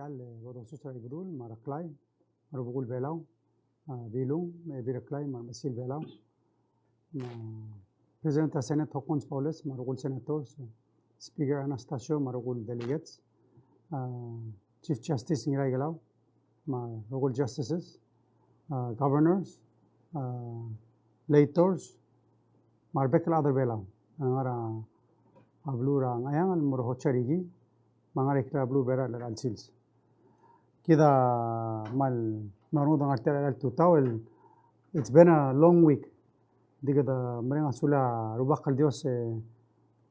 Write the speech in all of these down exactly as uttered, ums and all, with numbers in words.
Tia el, e, bo dosus er a Iberul, me a Reklai, me a rubekul Belau, a, Bilung, me a Ebil Reklai, me a Mechesil Belau. Me a President er a Senate Hokkons Baules, me a rokui el senators, Speaker Anastacio, me a rokui el delegates, a, Chief Justice Ngiraikelau, me a rokui el justices, a, governors, a, legislators, me a rebek el chad er Belau. A ngar er a beluu er a Ngcheangel, el mo er a Hotsarihie, me a ngar er a ikrel a beluu er a Belau el chelecha el sils. Kid a kmal, me a rengud a ngar tia el tutau el, it's been a long week. Ng di kede mereng a sulel a Rubak el Dios, e,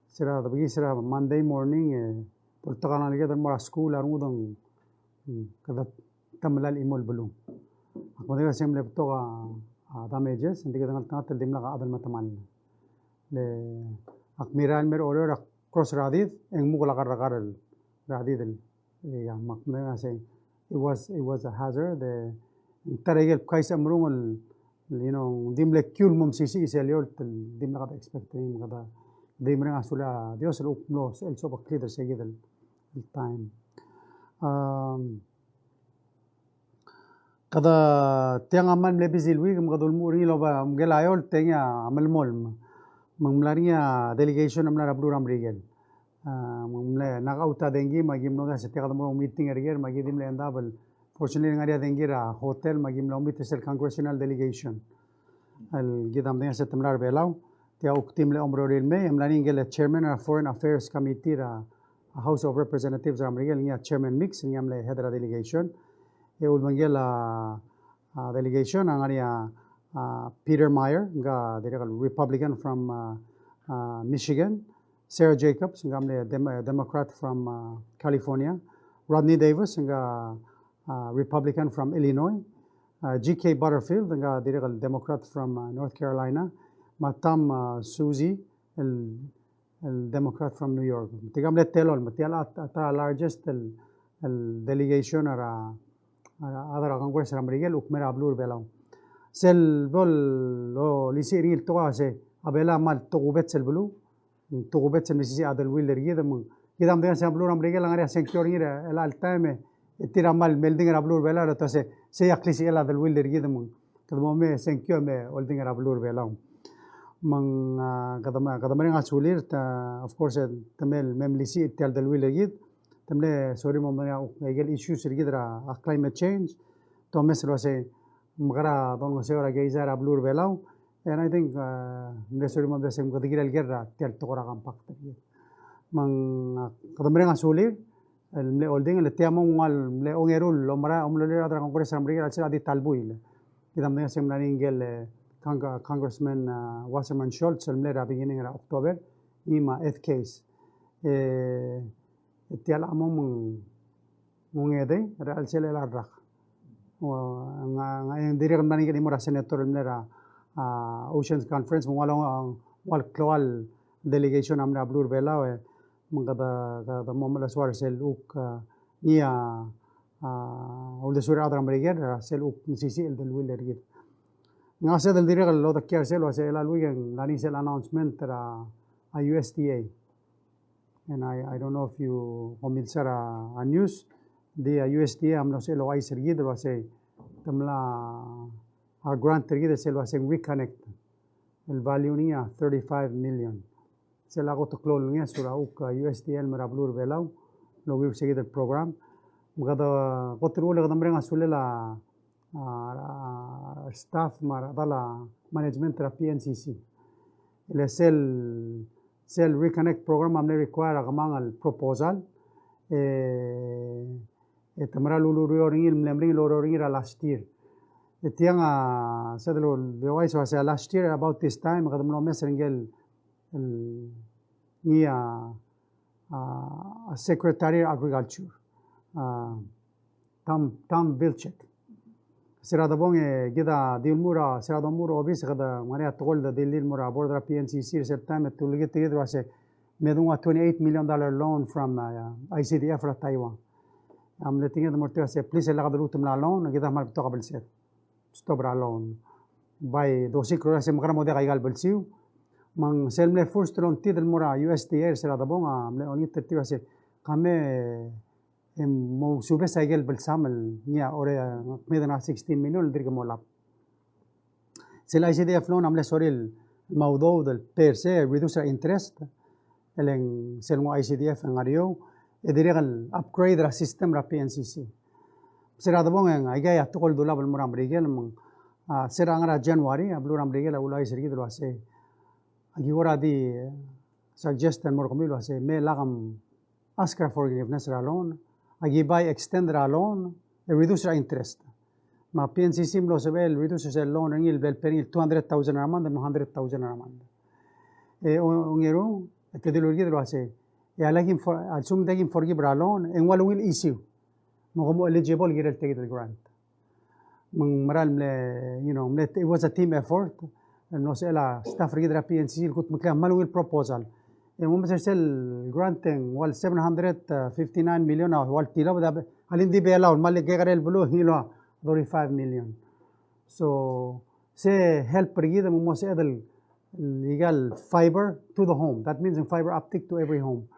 se er a debekis er a Monday morning, e, doltak a rengalek el mo er a skuul a rengud e ng, mm, kede ta el melai el chimo el beluu. Ak medengei se ng mle betok a, a damages, ng di kede ngeltengat el dimlak a chad el metemall. Le ak mirrael el mei er a Oreor e ak cross er a did, e ng mukl a kerrekar er a did el, e, ia, me ak medengei se, it was, it was a hazard, e, ng ta er a ikel kais a merung el, you know, ng di mle kiu el mo mesisiich sel eolt el dimlak de expect er ngii, me kede di mereng a sulel a Dios el kuk mlo, el sobeklid er se kid el, el time. Um, Kede tiang a kmal mle busy el week, me kede ulemuchel er ngii el oba, me ngikel a eolt e ngii a melemolem. Me ng mla er ngii a delegation el mla er a beluu er a Merikel. A, me ng mle knock out a dengki, me aki mlo dmu el uase tia kede mo meeting er ker, me aki di mle end up el, fortunately, ngar er ngii a dengki er a hotel, me aki mlo meet er sel congressional delegation el kid a medengei se te mla er a Belau. Tia kuk di mle omerorir el mei, e mla er ngii ngikel chairman er a Foreign Affairs Committee er a, a House of Representatives er a Merikel, ngii a Chairman Meeks, ngii a mle head er a delegation. E ulebengkel a, a delegation a ngar er ngii a, a Peter Meijer, ngka dirrek el Republican from, a, a Michigan. Sara Jacobs, ngka mle Dem-, Democrat from, a, California. Rodney Davis, ngka, a, Republican from Illinois. A, G K Butterfield, ngka dirrek el Democrat from, a, North Carolina. Me a Tom, a, Suozzi, el, el Democrat from New York. Tirka mle telolem, me tia a, a ta er a largest el, el delegation er a, er a, er a Congress er a Merikel el kuk mei er a beluu er a Belau. Sel bo lolisiich er ngii el tekoi a se, a Belau a kmal tokubets el beluu, tokubets el mesisiich a deleuill er kid, me ng kid a medengei se a beluu er a Merikel a ngar er ngii a sengkio er ngii er chelecha el taem, e tir a kmal melding er a beluu er a Belau, e te uase, sei a klisichel a deleuill er kid, me ng kede mo mei sengkio me oldingel er a beluu er a Belau. Me ng, a, kede me-, kede mereng a sulir, ta, of course, e te mei el, me melisiich tia el deleuill er kid, te mle sorir el mo mereng a, a ikel issues er kid er a, a climate change, te omes el uase, mekera dongeseu er a keizai er a beluu er a Belau, and I think, a, mle sorir el mo mesa se kede kirel ker er tia el tekoi er a compact er kid. Me ng, a, kede mereng a sulir, el mle oldingel, e tia mo ng ua mle ongeru el omera-, omerolir a rechad er a Congress er a Merikel er a chelsel a di ta el buil. Kid a medengei se ng mla er ngii ngikel, e, Cong-, Congressman, a, Wasserman Schultz, el mlei er a beginning er a October, ngii me a Ed Case. E, e tia el chamo me ng ongedei er a chelsel a rak. Ua, ng, ng dirrek el mla er ngii el chimo er a senator el mlei er a, a, Oceans Conference, me ng ua lo-, ua el klou el delegation a mlei er a beluu er a Belau, e, me ng kede, kede mo melesoar sel kuk, a, ngii a, a, uldesuir a rechad er a Merikel er sel kuk mesisiich el deleuill er kid. Ng a sel dirrek el odekiu er sel, ua sel a weekend, ng mla er ngii sel announcement er a, a, U S D A. And I, I don't know if you, kom milsa er a, a news, di a U S D A a mlo sebechel ouchais er kid el uase te mla, a, grant er kid el sel uase ng Reconnect. El value er ngii a thirty-five million. Sel a kot el klou el ngeso er a kuk, a, U S D A el mei er a beluu er a Belau el okiu er se kid el program. Me kede kot el uchul e kede mereng a sulel a, a, a staff me a rechedal a management er a P N C C. Le sel, sel Reconnect program a mle require a kemanget el proposal, e, e te mera el ulureor er ngii, el mle meringel el oureor er ngii er a last year. E tiang a, sel di ouchais el uase a last year about this time, kede mlo omes er ngii el, el ngii a, a, a Secretary of Agriculture, a, Tom, Tom Vilsack. Se er a debong e kid a di ulemuchel er a, se er a domuchel er a obis e kede ngar er ngii a tekoi el di dilu el mo er a board er a P N C C er sel taem e te ulekit er kid el uase me donguu a twenty-eight million dollar loan from, uh, I C D F er a Taiwan. A mle tekinged el mo er tir el uase, please, e lak de lmuut el mla loan, e kid a kmal betok a blsed. Stop er a loan. Bai dosiik er a uase mekerang e mo diak aika el blsiu. Me ng sel mle first el ongtid el mo er a U S D A er sel debong a mle olengit er tir el uase, ka me E mo subes a ikel belsam el ngii a ore, kmeed er a sixteen million el dirk molab. Sel I C D F loan a mle sorir el mo udoud el pay er sei, reduce er a interest, e le ng sel nguu a I C D F e ng ngar er eou, e dirrek el upgrade er a system er a P N C C. Se er a debong e ng aika a tekoi el dulab el mo er a Merikel, me ng, a, se er a ngar er a January, a beluu er a Merikel a uluuchais er kid el uasei, aki kora di, e, suggest el mo er kemiu el uasei, me lak mosech a forgiveness er a loan, aki bai extend er a loan, e reduce er a interest. Me a P N C C a mlo sebechel el reduce er sel loan er ngii el bla el pay er ngii el two hundred thousand er a month, el mo hundred thousand er a month. E, o, ongeru, e te dilu er kid el uasei, e a lak kim for-, a lsekum te kim forgive er a loan, e ng ua ungil issue. Me kom mo eligible el kirel tia kid el grant. Me ng mera el mle, you know, mle, it was a team effort. El mlo sebechel a staff er kid er a P N C C el kudmeklii a kmal ungil proposal. E ng omes er sel grant e ng ua el seven hundred fifty-nine million a ua el tilobed, a le ng di Belau, me a le kekerei el beluu e ng ua thirty-five million. So, se help er kid me ng mo sebeched el el ikal fiber to the home. That means fiber optic to every home.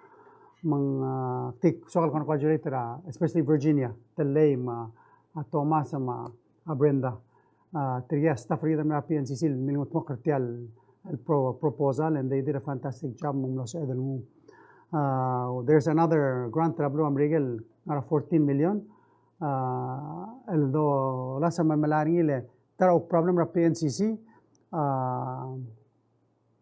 Me ng, a, tirke soak el congratulate er a, especially Virginia, Tellei me a, a Thomas me a, a Brenda. A, tirke a staff er kid er a P N C C el milengudmokl er tia el, el pro-, proposal, and they did a fantastic job, me ng mlo sebeched el nguu. A, there's another grant er a beluu er a Merikel, ngar er a fourteen million. A, el dolasem el melai er ngii el ta er a kuk problem er a P N C C, a,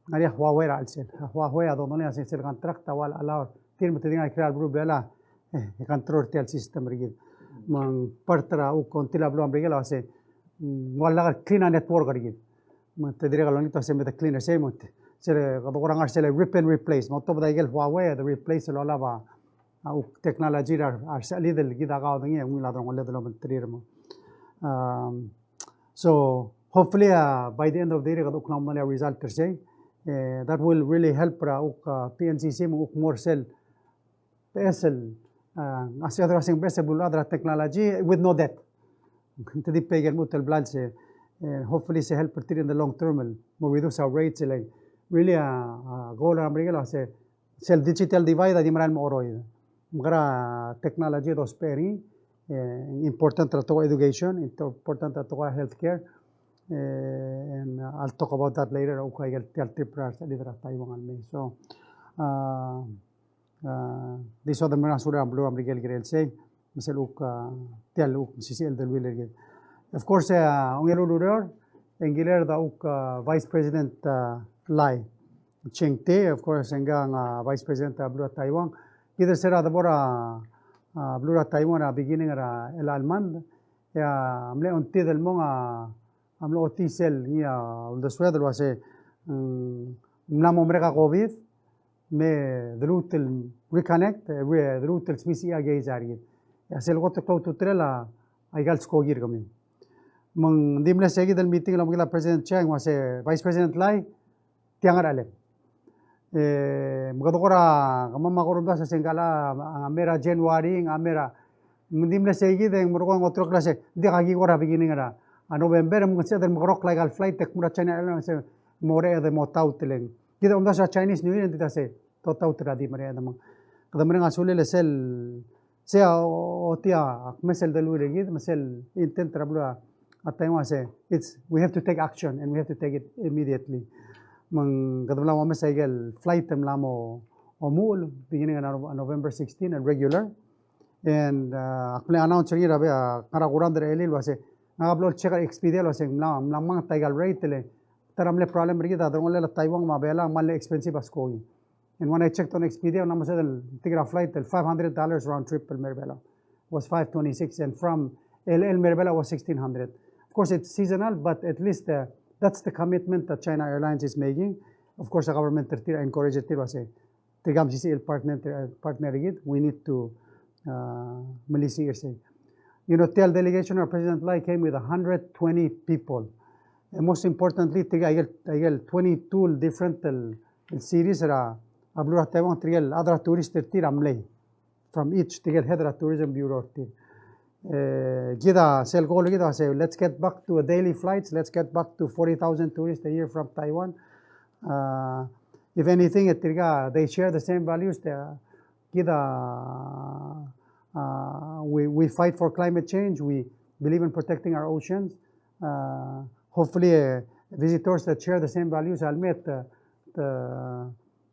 ngar er ngii a Huawei er a chelsel. A Huawei a dodengei a sel contract a ua el allow er tir me te di ngar er a ikrel a beluu er a Belau, e, e control er tia el system er kid. Me ng part er a kuk ongtil a beluu er a Merikel a uasei, mm, ua lak el clean a network er kid. Me te dirrek el olengit el uasei me te clean er sei, me te, sel, kede kora ngar er sel rip and replace. Me otobed a ikel Huawei, e de replace el olab a, a kuk technology er a, a resechelid el kid a kaodengei, e ungil a delongeled el obengterir me. Um, So hopefully, uh, by the end of the year, kede kuk mla mo er ngii a result er sei. Eh, that will really help er a kuk, uh, P N C C me kuk mo er sel beches el, uh, a se kede ua se ng beches el beluulechad er a technology with no debt. Te di pay el lmuut el blals, eh, hopefully se help er tir in the long term el mo reduce a rates el, really, uh, uh, goal er a Merikel a se sel digital divide a di merael mo cheroid. Me kora technology a dousbech er ngii, eh, important er a tekoi er a education, important er a tekoi er a healthcare, eh, and, uh, I'll talk about that later, a kuk aike el, tia el trip er a resechelid er a Taiwan el mei. So, uh, uh, di soad el mereng a sulir a beluu er a Merikel el kirel sei, me sel kuk, uh, tia el kuk mesisiich el deleuill er kid. Of course, uh, ongeru el ureor, e ng kirel a kuk, uh, Vice President, uh, Lai Ching-te, of course, e ngii a, uh, Vice President er a beluu er a Taiwan. Kid el se er a debo er a, uh, beluu er a Taiwan er a beginning er a chelecha el month, e a mle ongtid el mong a, a mlo ochotii sel ngii a uldesued el uase, mm, ng mla mo merek a COVID, me de lmuut el reconnect, e, re-, de lmuut el smisichii a case er kid. E a sel kot el klou a ultutelel a, aika el skoki er kemiu. Me ng di mle se kid el meeting el obengkel a President Chiang, me a se Vice President Lai, tiang er a chelem. E, me kede kora, kemam a kora omdasu el se ng kala, a, a mei er a January, a mei er a, me ng di mle se kid e ng merekong e ng oterekokl el se, ng diak, aki kora beginning er a, a November, me ng sebeched el mekerokl aika el flight, e kmo er a China Airlines, se, mo er a, e de mo taut el ng. Kid a omdasu er a Chinese New Year, e ng di ta se, to taut er a di mera e de mo. Kede mereng a sulel e sel, sei a o-, ochotii a kmes el deleuill er kid, me sel intent er a beluu er a Taiwan a se, it's, we have to take action and we have to take it immediately. Me ng kede mla mo omes aike el flight el mla mo omuchel, beginning on November sixteen, el regular. And, uh, ak mle announce er ngii er a, uh, ngar er a kurangd er a elii el uase, ngak a blo el check er a Expedia el uase, mla, mla mngang aika el rate el, ta er a mle problem er kid a delongelel a Taiwan me a Belau, me a le expensive a skoki. And when I checked on Expedia, ng mla mo sebeched el tirke el flight el five hundred dollars round trip el mei er a Belau. Was five twenty-six, and from L A el mei er a Belau was sixteen hundred. Of course, it's seasonal, but at least, uh, that's the commitment that China Airlines is making. Of course, a government er tir a encourage er tir el uase, tirka a mesisiich el partner, uh, partner er kid, we need to, uh, melisiich er sei. You know, tia el delegation er a President Lai came with a hundred twenty people. And most importantly, tirka aike el, aike el twenty-two different el, el cities er a, a beluu er a Taiwan, tirka el chad er a tourist er tir a mlei. From each, tirka el head er a tourism bureau er tir. Eh, kid a sel goal er kid a se, let's get back to a daily flights, let's get back to forty thousand tourists a year from Taiwan. Uh, if anything, e tirka, they share the same values, te, kid a, Uh, we, we fight for climate change. We believe in protecting our oceans. Uh, hopefully, uh, visitors that share the same values a leme te, te,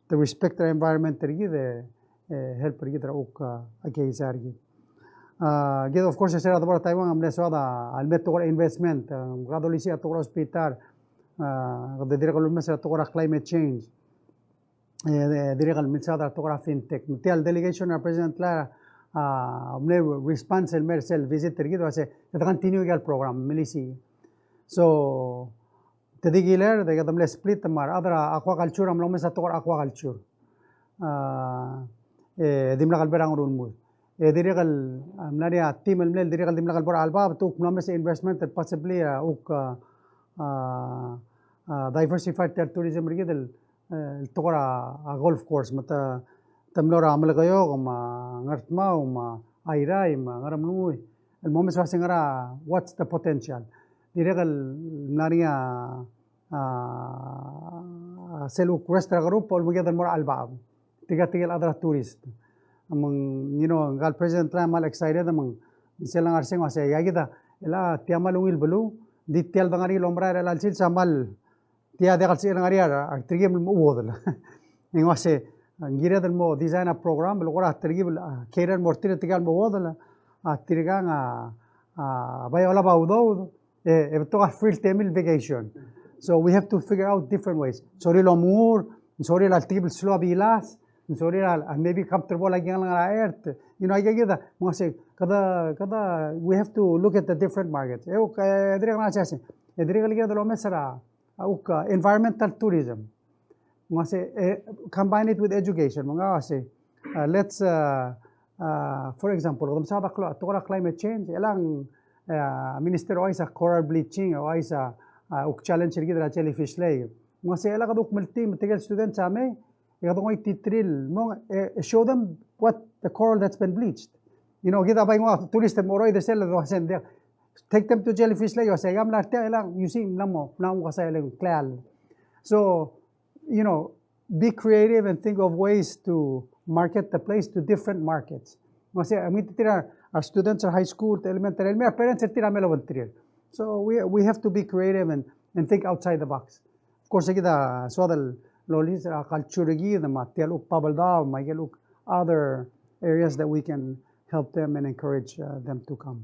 te respect er a environment er kid, e, e help er kid er a uk, uh, a keizai er kid. Uh, kid, of course, se er a debo er a Taiwan, a mle soad a leme tekoi er a investment, uh, kede olisiich a tekoi er a hospital, uh, kede dirrek el ulemes er a tekoi er a climate change. E, e, dirrek el milsaod er a tekoi er a fintech. Me tia el delegation er a President Lai, a, mle response el mer sel visit er kid, el uase, kede continue aike el program, milisiich. So, te di kiler, e kede mle split, me a rechad er a aquaculture a mlo omes a tekoi er a aquaculture. A, e, dimlak el bo er a ngerulmud. E dirrek el, a, mla er ngii a team el mle, dirrek el dimlak el bo er a Albab, te kuk mlo omes a investment, el possibly, a, kuk, a, a, a, diversify tia el tourism er kid el, e, el tekoi er a, a, golf course, me te, te mlo er a Melekeok, me a Ngardmau, me a Airai, me a Ngeremlengui. El mo omes el uase ngera, what's the potential. Dirrek el mla er ngii a, a, sel kuk rest er a group, el mo kired el mo er a Albab. Tirka tirke el chad er a tourist. Me ng, you know, ngka el President Lai a kmal excited, me ng, sel ngar er sei ng uase, ia kid a, el a, tia a kmal ungil beluu, di tia el dengar er ngii el omerael er chelecha el sils a kmal, tia diak el sebechir el ngar er ngii a re, a retelkib el mo chuodel. E ng uase, ng kired el mo design a program, el kora telkib el, a, cater el mo er tir, tirka el mo chuodel, a, tirkang a, a, bai olab a udoud, e, e betok a free el temir el vacation. So we have to figure out different ways. Sorir el omengur, sorir a telkib el slow a bilas, sorir a, a maybe comfortable a kingall er a earth. You know, aika kid a, me ng uase, kede, kede, we have to look at the different markets. E, okay, dirrek el ngar er sei, e dirrek el kired el omes er a, a, uk, a, environmental tourism. Me ng uase, e, combine it with education. Me ng uase, a, let's, a, a, for example, kede mesaod a cl-, tekoi er a climate change, e chelechang, a, Minister, ouchais a coral bleaching, ouchais a, a, uk challenge er kid er a Jellyfish Lake. Me ng uase, e chelechang kede kuk meltii me tirke el students a mei, e kede ngoititerir el mong, e, e show them what the coral that's been bleached. You know, kid a bai nguu a tourist el mo cheroid er sel, el uase ng diak. Take them to Jellyfish Lake, uase, aika mla er tiang, e chelechang, you see, mla mo, mla mo kesai el kleall. So, you know, be creative and think of ways to market the place to different markets. Me ng uase, a mei tir a, a students er a high school, te elementary, el mei a parents er tir a mei el obengterir. So we, we have to be creative and, and think outside the box. Of course, kid a soad el olisiich er a culture er kid, me tia el uk Babeldaob, me aike el uk other areas that we can help them and encourage, uh, them to come.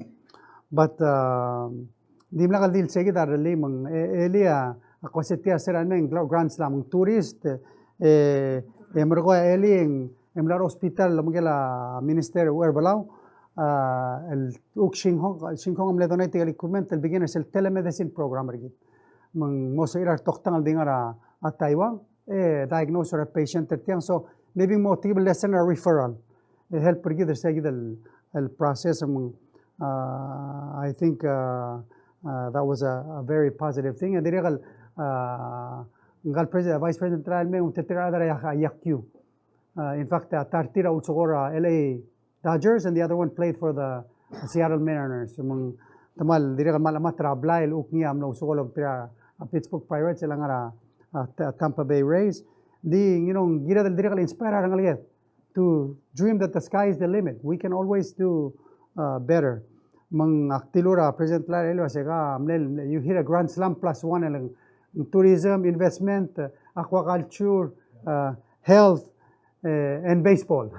But, um, dimlak el di el sei kid a rellii me ng, e, elii a, a kmo se tia se er a mei ng Grand Slam, ng tourist, e, e merekong e elii e ng, e mla er a hospital el omekel a Minister Uherbelau, a, el uk Shinghong, Shinghong a mle donate el equipment el beginner er sel telemedicine program er kid. Me ng mo sebechir a retoktang el di ngar er a, a Taiwan, e diagnose er a patient er tiang. So maybe mo tia el lesson er a referral. E help er kid er sei kid el, el process me ng, uh, I think, uh, uh, that was a, a very positive thing. E dirrek el, uh, ngka el President, Vice President er a mei, me ng tetir a rechad er a ia-, iakiu. Uh, in fact, a ta er tir a ulsekool er a L A Dodgers, and the other one played for the Seattle Mariners. Me ng te kmal dirrek el kmal chemat er a blai el kuk ngii a mlo ulsekool el obengterir a Pittsburgh Pirates, el ngar er a, a, Ta-, Tampa Bay Rays. Di, you know, ng kired el dirrek el inspire a rengeleked to dream that the sky is the limit. We can always do, uh, better. Me ng ak dilu er a President Lai el uase ka mle, mle, you hit a grand slam plus one, el ng tourism, investment, uh, aquaculture, uh, health, uh, and baseball.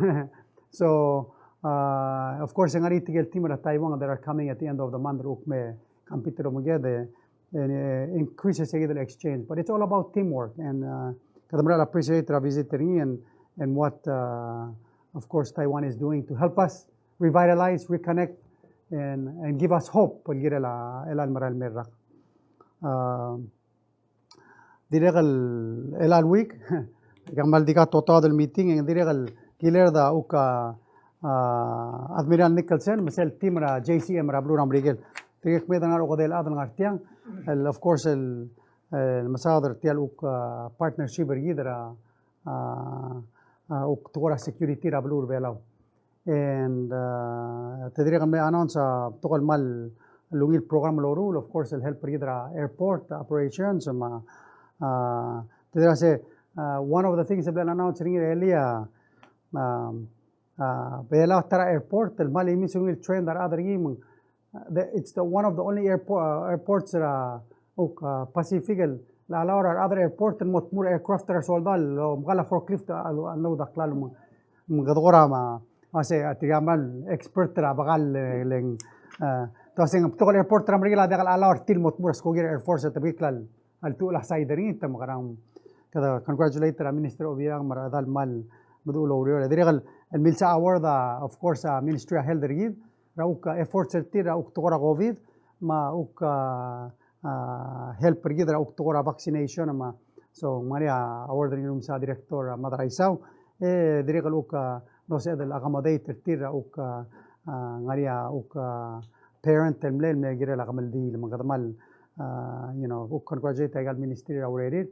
So, uh, of course, e ng ngar er ngii tirke el team er a Taiwan that are coming at the end of the month, el kuk me compete er a mong e, and, uh, increases a little exchange. But it's all about teamwork, and, uh, kede mera el appreciate er a visit er ngii and, and what, uh, of course, Taiwan is doing to help us revitalize, reconnect, and, and give us hope el kirel a, el merael el mei el rak. Uh, Dirrek el, el chelecha el week, e ng kmal di ka totoad el meeting, e ng dirrek el kired a uk a, a, Admiral Nicholson, me sel team er a J C M er a beluu er a Merikel. Tirke el kmeed el ngar er a okedei el chad el ngar tiang, el, of course, el, el mesaod er tia el uk, a, partnership er kid er a, a, a, uk tekoi er a security er a beluu er a Belau. And, uh, te dirrek el me announce a betok el kmal ungil program el loruul, of course, el help er kid er a airport operations, me a, uh, te dirrek el se, uh, one of the things el bla announce er ngii er a elii a, um, a, Belau ta er a airport el kmal imis ungil train er a rechad er ngii me ng, a, the, it's the one of the only airpo-, a, airports er a, uk, a, Pacific el, el allow er a other airport el mo tmuu er a aircraft er a soldau el omekall a forklift a, a, a, a, a klalo me ng, me ng kede kora me, a, se, a, tirka kmal expert er a bekall, e, le ng, a, te uase ng betok el airport er a Merikel a diak el allow er tir el mo tmuu er a skoki er a Air Force, e te bek el klalo a ltuchel a side er ngii, te mekerang, kede congratulate er a Minister Obichang me a rechedal el kmal meduch el oureor. E dirrek el, el milsa award a, of course, a Ministry of Health er kid, er a uk, a, efforts er tir er a uk tekoi er a COVID, me a uk, a, a, help er kid er a uk tekoi er a vaccination, me a, so, ng ngar er ngii a award er ngii el milsa director, a, Madraisau, e dirrek el uk, a, mlo sebeched el accommodate er tir er a uk, a, a, ngar er ngii a uk, a, parent el mle, el mle kirel a kemeldiil, me kede kmal, a, you know, uk congratulate aika el ministry er a urerir.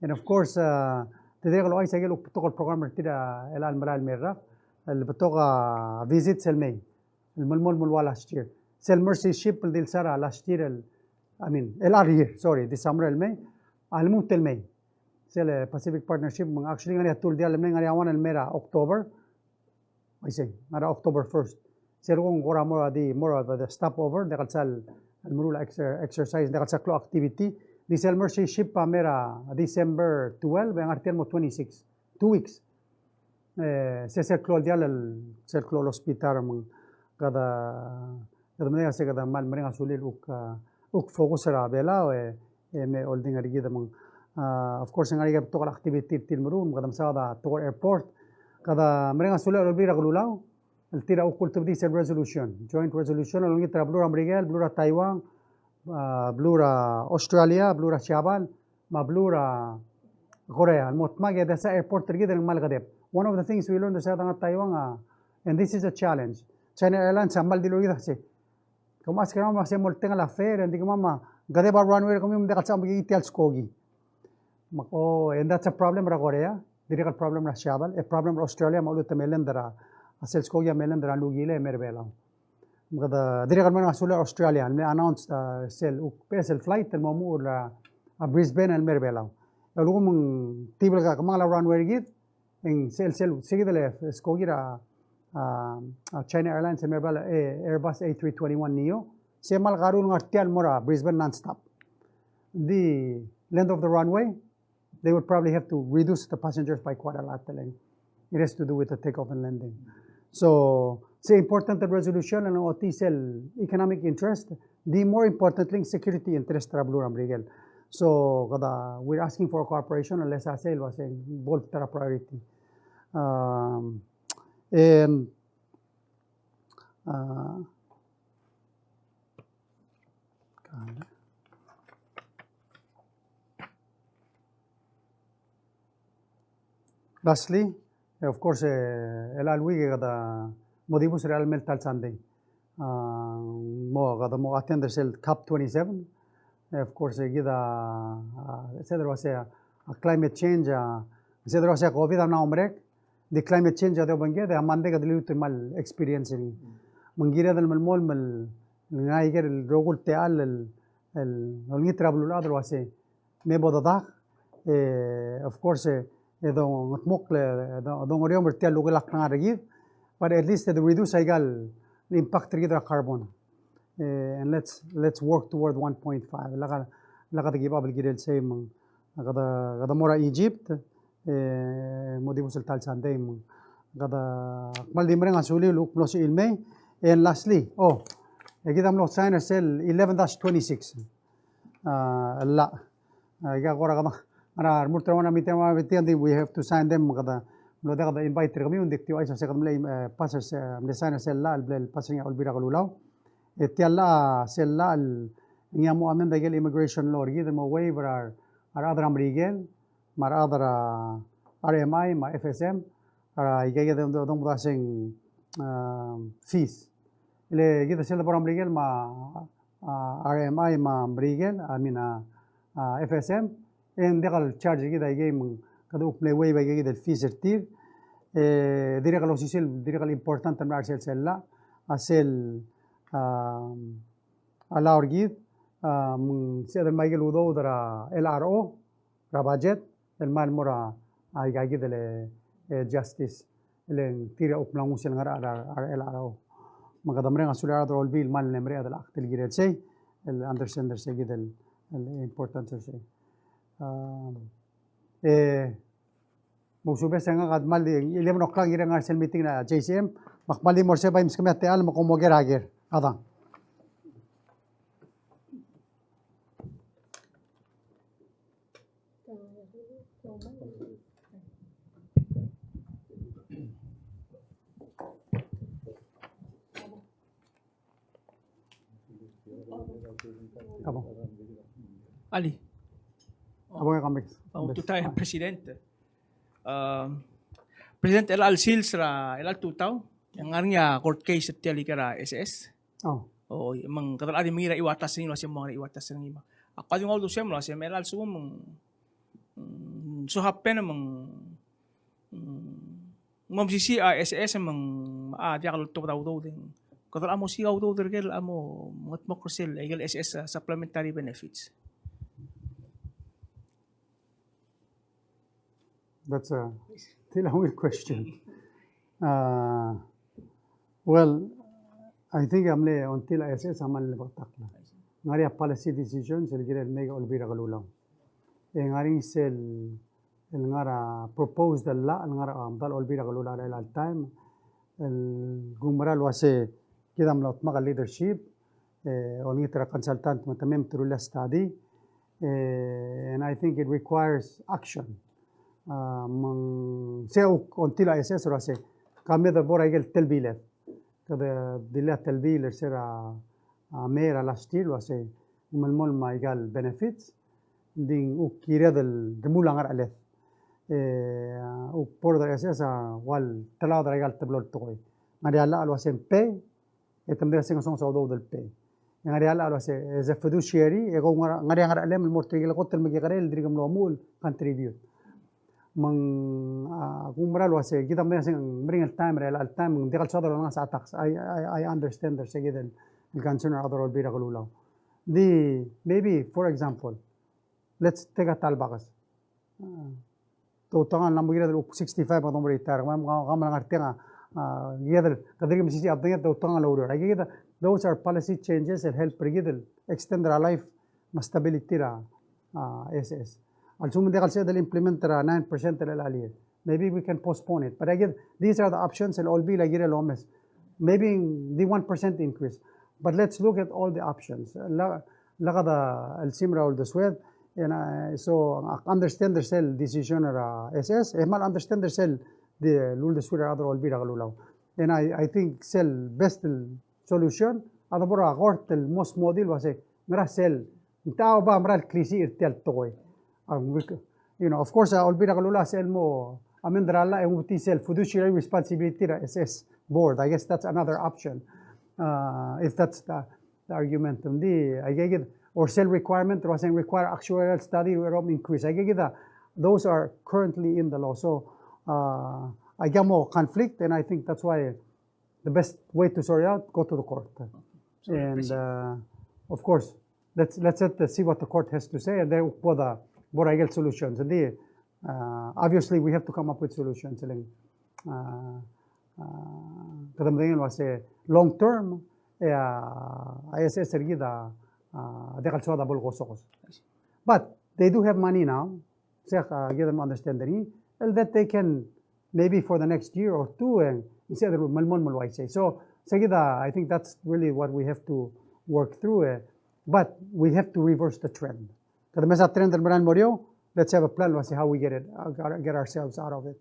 And of course, a, te dirrek el ouchais aike el uk betok el program er tir er a chelecha el merael el mei el rak, el betok a visits el mei, el melemolem el ua last year. Sel Mercy Ship el di el sar a last year el, I mean, el other year, sorry, this summer el mei, a lmuut el mei. Sel, e, Pacific Partnership, me ng actually ngar er ngii a two el diall el mei, ngar er ngii a one el mei er a October, I say, ngar er a October first. Sel kuk ng kora mo er a di, mo er a di stopover, diak el sal, el meruul a exer-, exercise, diak el sal klou a activity. Di sel Mercy Ship a mei er a December twelve, e ngar er tia el mo twenty-six. Two weeks. E, se sel klou el diall el, sel klou el hospital me ng kede, kede medengei el se kede kmal mereng a sulir el uk, a, uk focus er a Belau, e, e me oldingel er kid me ng, a, of course, ng ngar er ngii a betok el activity er tir el meruul, me kede mesaod a tekoi er a airport. Kede mereng a sulir a Olbiil er a Kelulau el tir a uk ultebedii sel resolution, joint resolution, el olengit er a beluu er a Merikel, beluu er a Taiwan, a, beluu er a Australia, beluu er a Siabal, me a beluu er a Korea, el mo dmak e desa airport er kid el ngmai el kedeb. One of the things we learned er se er a dengar er a Taiwan, a, and this is a challenge. China Airlines a kmal dilu er kid el se, ke mo ask er kemam el se mo oltengel a fare, e ng di kemam a kedeb a runway er kemiu me ng diak el sebecham el kid tia el skoki. Me, oh, and that's a problem er a Korea, dirrek el problem er a Siabal, e problem er a Australia, me a lechub e te me land er a, a sel skoki a me land er a New Guinea, e mei er a Belau. Me kede dirrek el mereng a sulir a Australia, el mle announce, a, sel, uk, beches el flight el mo muchel er a, a Brisbane el mei er a Belau. E a lsekum ng tibel ke, kemanget a runway er kid, e ng sel, sel, se kid el skoki er a, a, a China Airlines el mei er a Belau, e, Airbus A three twenty-one neo, se kmal karu el ngar tia el mo er a Brisbane nonstop. Di length of the runway, they would probably have to reduce the passengers by quite a lot, e le ng, it has to do with the takeoff and landing. So, se important el resolution el ochotii sel economic interest, di more importantly, security interest er a beluu er a Merikel. So, kede, we're asking for cooperation, el lesa sel uase both er a priority. Um, and, uh, Lastly, eh, of course, eh, el chelecha el week e kede mo dibus er a chelecha el mei el ta el Sunday. A, mo, kede mo attend er sel COP twenty-seven. Eh, of course, eh, kid a, a, se el uase a, a climate change, a, se el uase a COVID a mla mo merek, di climate change a di obengked, e a Monday kede liluut el kmal experience er ngii. Me ng kired el melemolem el, el ngar er ngii a ikel rokui el techall el, el olengit er a beluulechad el uase me bo dedak, e, of course, e, e dongedmokl, e, do, dongereomel er tia el lukelakl er kid, but at least e de reduce aika el impact er kid er a carbon. E, and let's, let's work toward one point five. Lak, lak de give up el kirel sei me ng, kede, kede mo er a Egypt, e, mo dibus el ta el Sunday me ng, kede kmal di mereng a suliu el kuk mlo sebechir el mei. And lastly, oh, e kid a mlo sign er sel eleven dash twenty-six. A, el llach. A, ika kora kede ngar er a remurt er a one meeting, one meeting, di we have to sign them, kede mlo diak de invite er kemiu, ng di kede ouchais el se kede mle, e, pass er se, mle sign er sel llach el bla el pass er ngii a Olbiil er a Kelulau. E tia el llach, sel llach el ngii a mo amend aike el immigration law er kid el mo waive er a, a rechad er a Merikel, me a rechad er a R M I, me a F S M, a, aika kid a dong, dong, dongmdasu e ng, a, fees. Le kid a sel debo er a Merikel me a, a, R M I me a Merikel, I mean, a, a, F S M, e ng diak el charge er kid aikei me ng kede kuk mle waive aike kid el fees er tir. E dirrek el osisiu, dirrek el important el mla er sel, sel llach, a sel, a, allow er kid, a, me ng sebeched el me aike el udoud er a L R O, er a budget, el kmal mo er a, a, aika kid el, e, justice. le ng tir a kuk mla nguu sel ngar er a, er a, er a, er a, me kede mereng a sulir a rechad er a Olbiil el kmal mle mereched el act el kirel sei, el understand er se kid el, el importance er sei. Um, e, mousubes e ngak a kmal di, eleven o'clock e kirel ngar er sel meeting er a J C M, me ak kmal di mo er sei e bai meskemiu a techall me kom oker a ker. Adang. Alii. Tutau, President. Um, President, er chelecha el sils er a, er chelecha el tutau, e ng ngar er ngii a court case er tia el ikel S S. Oh. Oi, me ng kede locha di mengiil er a chiuatas er ngii el uasei ng mo ngar er a chiuatas er ngii me. Ak kuk di nguu a uldesuem el uasei me er chelecha el lsekum me ng, mm, so happen me ng, mm, ng mo mesisiich a S S me ng, a, diak loltobed a udoud e ng, kede locha mo siik a udoud er ker el locha mo mengetmokl er sel, ikel S S, a, supplementary benefits. That's a, still a weird question. Uh, well, I think a mle ongtil a S S a kmal lebeketakl. Ng ngar er ngii a policy decisions el kirel el mei a Olbiil er a Kelulau. E ng ngar er ngii sel, el ngar er a proposed el llach, el ngar er a, a, medal Olbiil er a Kelulau er chelecha el taem, el kuk mera el uasei kid a mlo dmak a leadership, e, olengit er a consultant me te mei me te rullii a study, e, and I think it requires action. A, me ng sei a kuk ongtil a S S el uasei, ka me de bo er a ikel telbiled. Kede dilii a telbiil er se er a, a, May er a last year el uasei, ng melemolem a ikal benefits, ng di kuk kired el remuul a ngerecheled. E, a, kuk board er a S S a ua el telaod er a ikal teblo el tekoi. Ng ngar er ngii a llach el uasei ng pay, e te mle se ng ngesonges a udoud el pay. E ng ngar er ngii a llach el uasei, as a fiduciary, e ko ngar er ngii a ngerechelem el mo er tirke el kot el mekekerei el dirk mlo omuchel el contribute. Me ng, a, kuk mera el uasei, kid a mle se ng meringel taem er chelecha el taem, me ng diak el soad el olengasech a tax. I, I, I understand er se kid el, el concern er a rechad er a Olbiil er a Kelulau. Di, maybe, for example, let's take a ta el bakes. A, te outekangel el mo kired el kuk sixty-five me kede mo retire. Kemam, kemam a ngar tiang a, a, kired el, kede dirk mesisiich a bedenged, te outekangel el oureor. Aikakid a, those are policy changes el help er kid el extend er a life me a stability er a, a, S S. A lsekum ng diak el sebeched el implement er a nine percent er chelecha el year, maybe we can postpone it. But I guess these are the options el Olbiil a kirel el omes. Maybe di one percent increase. But let's look at all the options. Lak, lak a di el simer a uldesued, and I, so ak understand er sel decision er a S S, e kmal understand er sel di el uldesuir a rechad er a Olbiil er a Kelulau. And I, I think sel best el solution a de bo er a kort el mo smodii el uasei, ngera sel, ng techa oba mera el klisiich er tia el tekoi. A, we c-, you know, of course, a Olbiil er a Kelulau a sel mo amend er a llach e ng utii sel fiduciary responsibility er a S S board. I guess that's another option. Uh, if that's the, the argument. Ng di, aikakid, or sel requirement, or sel require actuarial study, or increase. Aikakid a, those are currently in the law. So, uh, aika mo conflict, and I think that's why the best way to sort it out, go to the court. And, uh, of course, let's, let's set the, see what the court has to say, and then we'll put a, put a solutions. And the, uh, obviously, we have to come up with solutions. And, uh, uh, kede medengei el uasei long term, e a, a S S er kid a, a, diak el soad a bo lekosokos. But they do have money now. Sei a, uh, kid a mo understand er ngii, el that they can, maybe for the next year or two, e ng sebeched el melemolem el uaisei. So, sei kid a, I think that's really what we have to work through, e, but we have to reverse the trend. Kede mesa trend el mera el mo er eou, let's have a plan, let's see how we get it, uh, get ourselves out of it.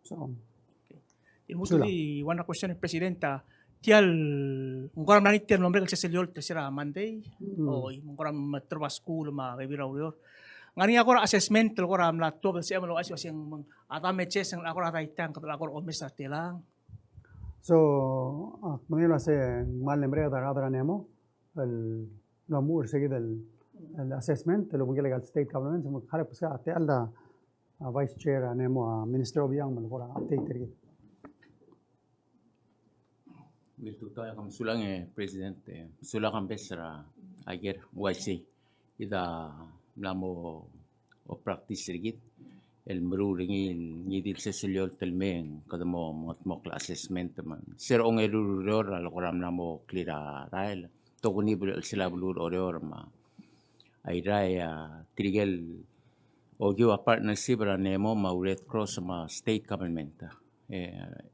So, okay. Ilmuut el di one question, President, a, tia el, ng kora mla er ngii tia el mlo merek el sesei el eolt er se er a Monday, mm, oi, me ng kora me teru a skuul me a bebil er a ureor. Ng ngar er ngii a kora assessment el kora mla tuobed el sebechem el ouchais el uasei ng, a damages el kora daitai, kede kora omes er a telang. So, ak medengei el uasei ng kmal mle merek a rechad er a NEMO el lomuchel er se kid el, el assessment el obengkel aika el state government, me ng kora beskak a techall a, a Vice Chair er a NEMO, a Minister Obichang, me le kora update er kid. Ungil tutau, e kom sulang, e President, e sulang a best er a ker el uaisei. Kid a mla mo practice er kid. el meruul er ngii, ngii di el sesei el eolt el mei, kede mo mengetmokl a assessment me ng. Se er a ongeru el ureor a le kora mla mo clear a rael. Tokuni bel sel a beluu er Oreor me a Airai a tirke el okiu a partnership er a NEMO me a Red Cross me a state government. E,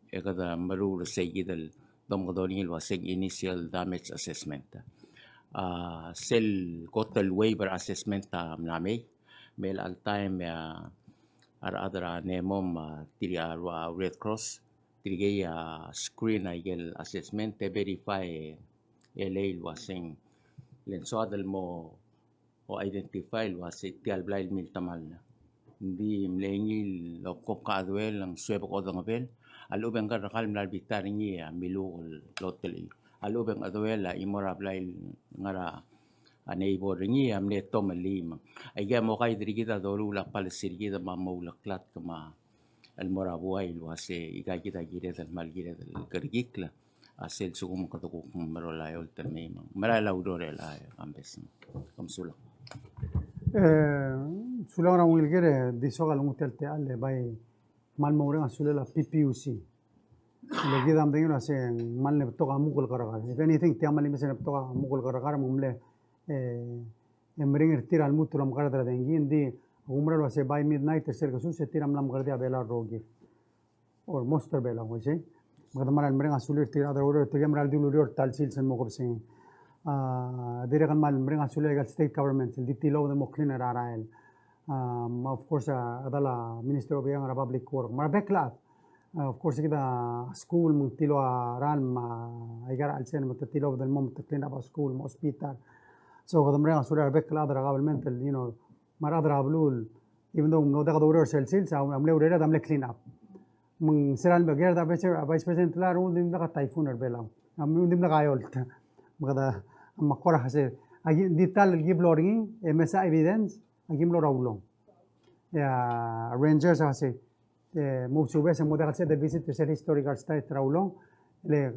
e kede meruul er sei kid el domekedong er ngii el ua se ng initial damage assessment. A, sel kot el waiver assessment a mla mei, me chelecha el taem e a, a rechad er a NEMO me a tir a rua Red Cross, tirkei a screen a ikel assessment e verify e lei el ua se ng le ng soad el mo o identify el ua se tia el blai el miltemall. Ng di mle ngii el okok a cheduel, ng suebek odengebel, a lechub e ng kerrekar el mla er a bita er ngii a miluk el lotel. A lechub e ng cheduel a chimo er a blai el ngar er a neighbor er ngii a mle tomellii me ng. Aike a mo guide er kid a doruul a policy er kid me a mo uleklatk me a el mo er a buai el ua se ika kid a kired el kmal kired el kerekikl a sel lsekum kede kuk meruul a eolt el mei me ng merael a ureor el a kambes. Kom sulang. E, sulang er a ungil ker e di soak a lenguu tia el techall e bai kmal mo mereng a sulel a PPUC. Le kid a medengei el ua se ng kmal mle betok a muk el kerrekar. If anything, tia kmal mle betok a muk el kerrekar me ng mle, e, e meringel er tir a lmuut el omekard er a dengki, ng di, ak oumera el ua se by midnight er sel kesus e tir a mla mekerdii a Belau el rokir. Or most er a Belau, uaisei. Me kede mera el mereng a sulir tirka el chad er a ureor, tirke el mera el dilu el ureor el ta el sils el mo kebesengei. A, dirrek el kmal mereng a sulir aika el state government el di tilobed el mo clean er a rael. A, me of course, a, a chedal a Minister Obichang er a Public Work. Me a rebek el chad. A, of course, kid a skuul me ng tilou a ralm me aika er a chelsel me te tilobed el mo me te clean up a skuul me a hospital. So, kede mereng a sulir a rebek el chad er a government el, you know, me a rechad er a beluu el, even though ng mlo diak de oureor er sel sils, a mle urered a mle clean up. Me ng sera el me ker a Vice, Vice President el a rengud dimlak a typhoon er Belau. A mle dimlak a eolt. Me kede, me kora se, a ki, di ta el ki blo er ngii, e mesa evidence, a ki mlo er a Ulong. E a rangers a se, e, mo subes e mo diak el sebeched el visit er sel historical site er a Ulong. Le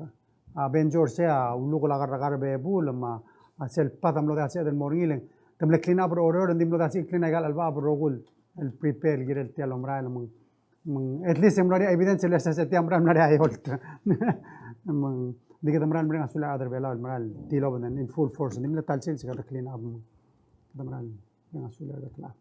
a Benjo er sei a uluk el kerrekar er a bebul, me a sel path a mlo diak el sebeched el mo er ngii, le te mle clean up er a Oreor, e ng di mlo diak el sebechir el clean aika el chelebacheb el rokui el prepare el kirel tia el omerael, me ng, me ng, at least e ng mlo er ngii a evidence el se tia a merael el mla er ngii a eolt. Me ng di kede mera el mereng a sulir a rechad er a Belau el mera el tilobed in full force, ng di mle ta el sils e kede clean up, me kede mera el mereng a sulir a rechad er a Belau.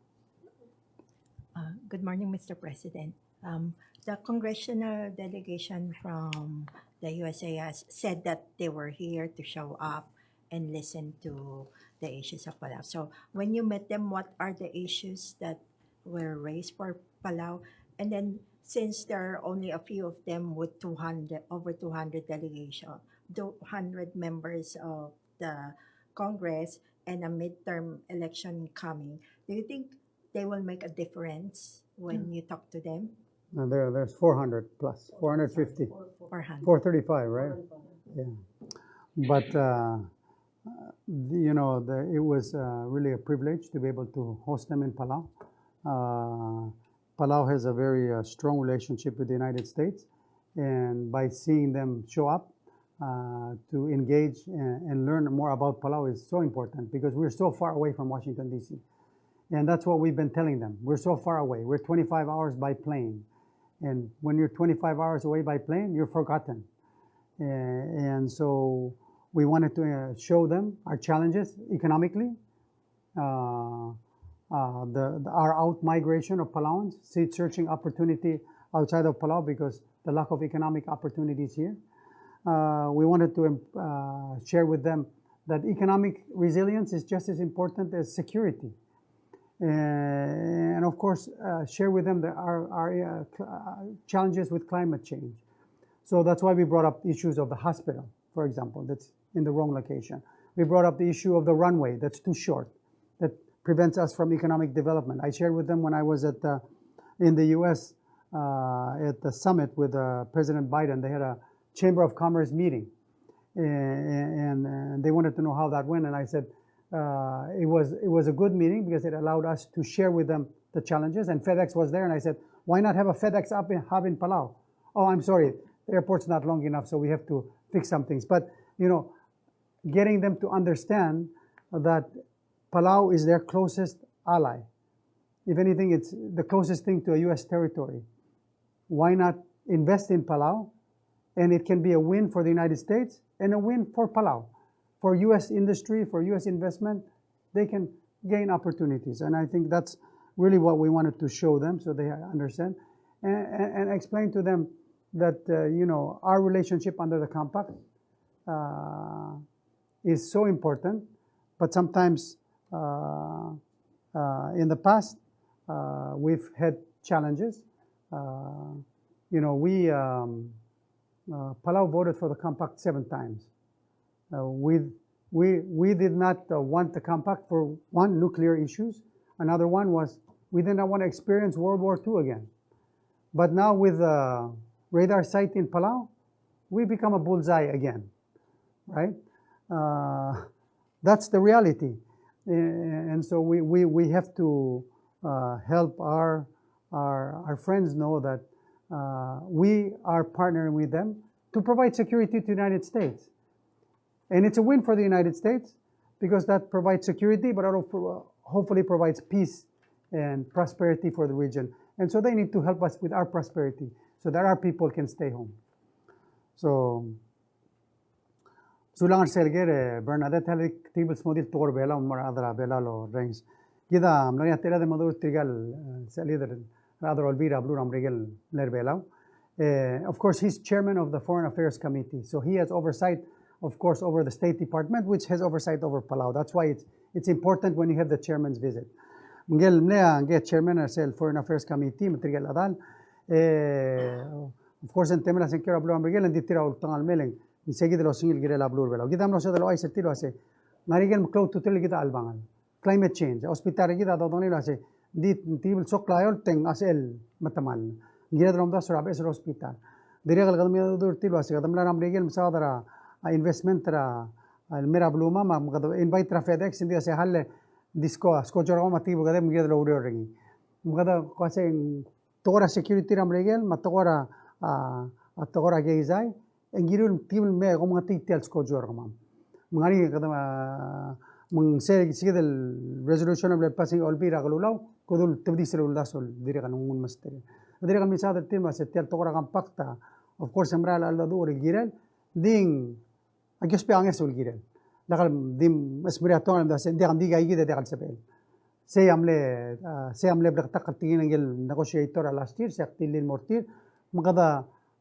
Uh, good morning, Mister President. Um, the congressional delegation from the U S A S said that they were here to show up and listen to the issues of Palau. So when you met them, what are the issues that were raised for Palau? And then, since there are only a few of them with two hundred, over two hundred delegation, two hundred members of the Congress and a midterm election coming, do you think they will make a difference when you talk to them? No, there, there's four hundred plus, four hundred fifty. Four hundred. Four thirty-five, right? Four thirty-five. Yeah. But, uh, the, you know, the, it was, uh, really a privilege to be able to host them in Palau. Uh, Palau has a very, uh, strong relationship with the United States, and by seeing them show up, uh, to engage and, and learn more about Palau is so important because we're so far away from Washington, D C. And that's what we've been telling them. We're so far away. We're twenty-five hours by plane. And when you're twenty-five hours away by plane, you're forgotten. A-, and so we wanted to, uh, show them our challenges economically, uh, uh, the, the, our out migration of Palauans, seed searching opportunity outside of Palau because the lack of economic opportunities here. Uh, we wanted to, um, uh, share with them that economic resilience is just as important as security. Uh, and of course, uh, share with them the, our, our, uh, cl-, uh, challenges with climate change. So that's why we brought up issues of the hospital, for example, that's in the wrong location. We brought up the issue of the runway that's too short, that prevents us from economic development. I shared with them when I was at the, in the U S, uh, at the summit with, uh, President Biden. They had a Chamber of Commerce meeting, and, and, and they wanted to know how that went. And I said, uh, it was, it was a good meeting because it allowed us to share with them the challenges. And FedEx was there, and I said, "Why not have a FedEx up in, hub in Palau?" "Oh, I'm sorry, the airport's not long enough, so we have to fix some things." But, you know, getting them to understand that Palau is their closest ally. If anything, it's the closest thing to a U S territory. Why not invest in Palau? And it can be a win for the United States and a win for Palau. For U S industry, for U S investment, they can gain opportunities. And I think that's really what we wanted to show them so they understand and, and, and explain to them that, uh, you know, our relationship under the compact, uh, is so important, but sometimes, uh, uh, in the past, uh, we've had challenges. Uh, you know, we, um, uh, Palau voted for the compact seven times. Uh, we, we, we did not, uh, want the compact for, one, nuclear issues. Another one was we did not want to experience World War Two again. But now with the radar site in Palau, we become a bullseye again, right? Uh, that's the reality. A-, and so we, we, we have to, uh, help our, our, our friends know that, uh, we are partnering with them to provide security to the United States. And it's a win for the United States because that provides security, but it also hopefully provides peace and prosperity for the region. And so they need to help us with our prosperity so that our people can stay home. So, sulang er sel ker, e, Bernadette, e le di kuk bo lsmodii el tekoi er a Belau, mo er a rechad er a Belau el orrenges. Kid a mlo er ngii a techelled el mo dmu er tirka el, e, sel leader er a rechad er a Olbiil er a beluu er a Merikel el mle er a Belau. E, of course, he's chairman of the Foreign Affairs Committee, so he has oversight, of course, over the State Department, which has oversight over Palau. That's why it's, it's important when you have the chairman's visit. Me ngike el mle, a, ngike chairman er sel Foreign Affairs Committee, me tirke el chedal. E, of course, e ng temel a sengkio er a beluu er a Merikel, e ng di tir a ultengat el mei el, ng se kid el osengel el kirel a beluu er a Belau. Kid a mlo sebeched el ouchais er tir el uasei, ng ngar er ngii el meklou a ultutelel kid a chelebangel. Climate change. A hospital er kid a dodengelii el uasei, ng di, ng di bo lsokl a eolt e ng sebechel el metemall. Ng kired el omdasu er a beches el hospital. Dirrek el kede mlo dmu er tir el uasei, kede mla er a Merikel el mesaod er a, a, investment er a, a, el mei er a beluam, me kede invite er a FedEx, ng di uasei, hall, ng di sko, skojo er kemam a tekib el kedeb, me ng kired el oureor er ngii. Me kede, ko uasei, tekoi er a security er a Merikel, me a tekoi er a, a, a tekoi er a keizai, e ng kirir el tekib el mei e kom mengetii tia el skojo er kemam. Me ng ngar er ngii kede, a, me ng se, se kid el resolution el mle pass er ngii a Olbiil er a Kelulau, kede ultebedii sel uldasu el dirrek el nguu el mesterir. Dirrek el mesaod er tir me se tia el tekoi er a compact a, of course, e ng mera el cheldecheduch el kirel, ng di ng Aki ousbech a ngeso el kirel. Diak el di mesmerii a tuangel el mdasu e ng diak, ng di aikid e diak el sebechel. Sei a mle, a, sei a mle bleketakl el tekingel ngike el negotiator er a last year, sei a kdilii el mo er tir, me kede,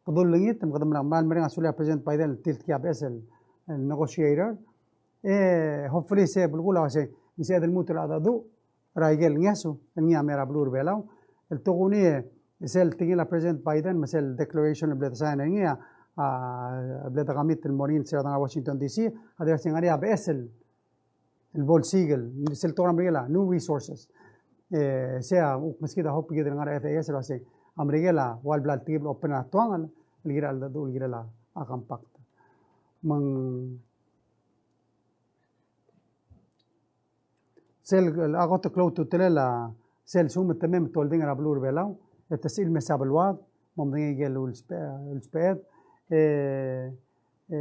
kede ulengit, me kede mla, mla mereng a sulir a President Biden el tiltkii a beches el, el negotiator. E, hopefully, sei belkul a uasei, ng sebeched el lmuut el cheldecheduch, er a ikel ngeso el ngii a mei er a beluu er a Belau. El tokuni e sel tekingel a President Biden me sel declaration el bla de sign er ngii a, a, bla de commit el mo er ngii el sel dengar er a Washington D C, a dirrek el se ng ngar er ngii a beches el, el bo lsiik el, sel tekoi er a Merikel a new resources. E, sei a kuk meskid a hope er kid el ngar er a F A S el uasei a Merikel a ua le bla el tekib el open er a tuangel el kirel a cheldecheduch el kirel a, a compact. Me ng Sel, a kot el klou a ultutelel a sel lsekum e te mei me te oldingel er a beluu er a Belau, e te sebechir el mesa beluad, mo medengei ikel ulspe-, ulsbeched, e, e,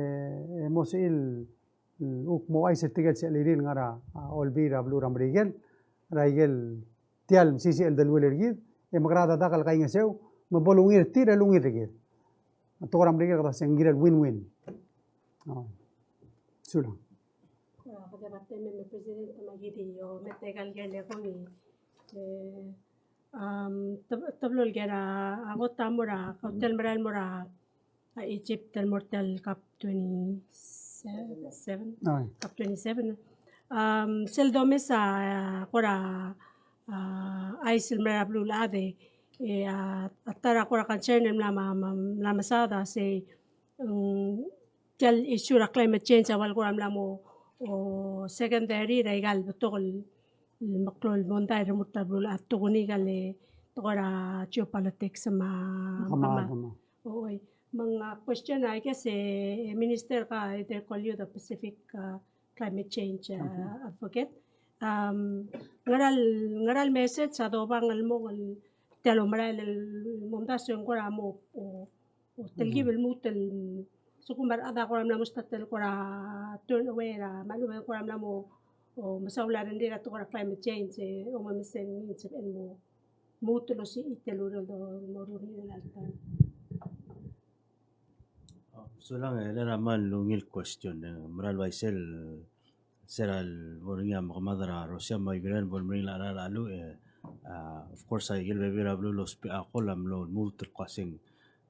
e mo sebechir el kuk mo ouchais er tirke el sel chelirir el ngar er a, a, olbiil er a beluu er a Merikel, er a ikel tia el mesisiich el deleuill er kid, e mekerang e dadak el kaingeseu, me bo lungil er tir e lungil er kid. A tekoi er a Merikel kede uasei ng kirel win-win. O. Sulang. A, kede bai mei me President me a kid e omes a ikel ker el kmo, e, um, te-, teblo el ker a, a kot a mo er a, kautel merael el mo er a, a, Egypt el mo er tia el COP twenty-seven, oi, COP twenty-seven. Um, sel domes a, a, kora, a, chais el merael er a beluulechad e, e, a, a ta er a kora concern el mla, mla, mla, mla mesaod a sei, mm, tia el issue er a climate change a ua el kora mla mo, o, secondary er a ikal betok el, el meklou el mondai el remurt er a beluulechad, tokuni ikal, e, tekoi er a geopolitics me a, me a, me a, me a. Oi. Me ng, a, question, I guess, e, e, Minister, ka either call you the Pacific, a, climate change, a, advocate. Um, ngera el, ngera el message a dobang el mong el tia el omerael el momdasu e ng kora mo, o, o telkib el lmuut el, sekum a rechad a kora mla mo start el kora turn away er a, me a lechub e ng kora mla mo, o mesaul a rengrir a tekoi er a climate change, e, omes e ng sebechem el mo, mo lmuut el osiik el ureor el mo er ngii er a elecha el taem. Sulang, e, er a kmal ungil question, e, mera el uaisei, se er a lebo er ngii a mekemad er a Russia me a Ukraine bo lemeringel a cheral a cheluch, e, a, of course, a ikel bebil er a beluu el ousbech a kol a mlo lmuut el kmo uaseng,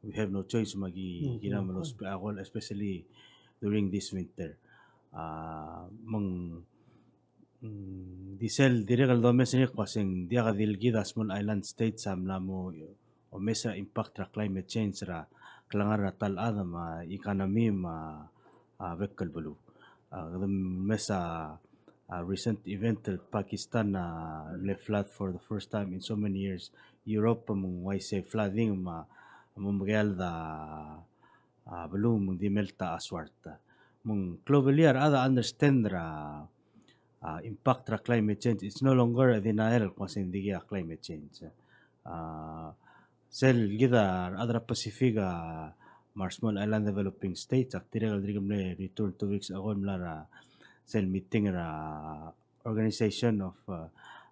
we have no choice me aki, mm, kid a mlo ousbech a kol, especially during this winter. A, me ng, mm, di sel dirrek el domes er ngii el kmo uaseng diak di el kid a small island states a mla mo omes a impact er a climate change er a klengar er a ta el chad me a economy me a, a, bek el beluu. A, kede mes a, a, recent event el Pakistan a mle flood for the first time in so many years. Europe me ng uaisei flooding me a, me ng omekeald a, a, beluu me ng di melt a suart. Me ng globally a rechad a understand er a, a, impact er a climate change. It's no longer a denial el kmo uaseng dikea climate change. A, sel kid a rechad er a Pacific, a, me a re small island developing states, ak dirrek el dirk mle return two weeks ago el mla er a sel meeting er a Organization of, uh,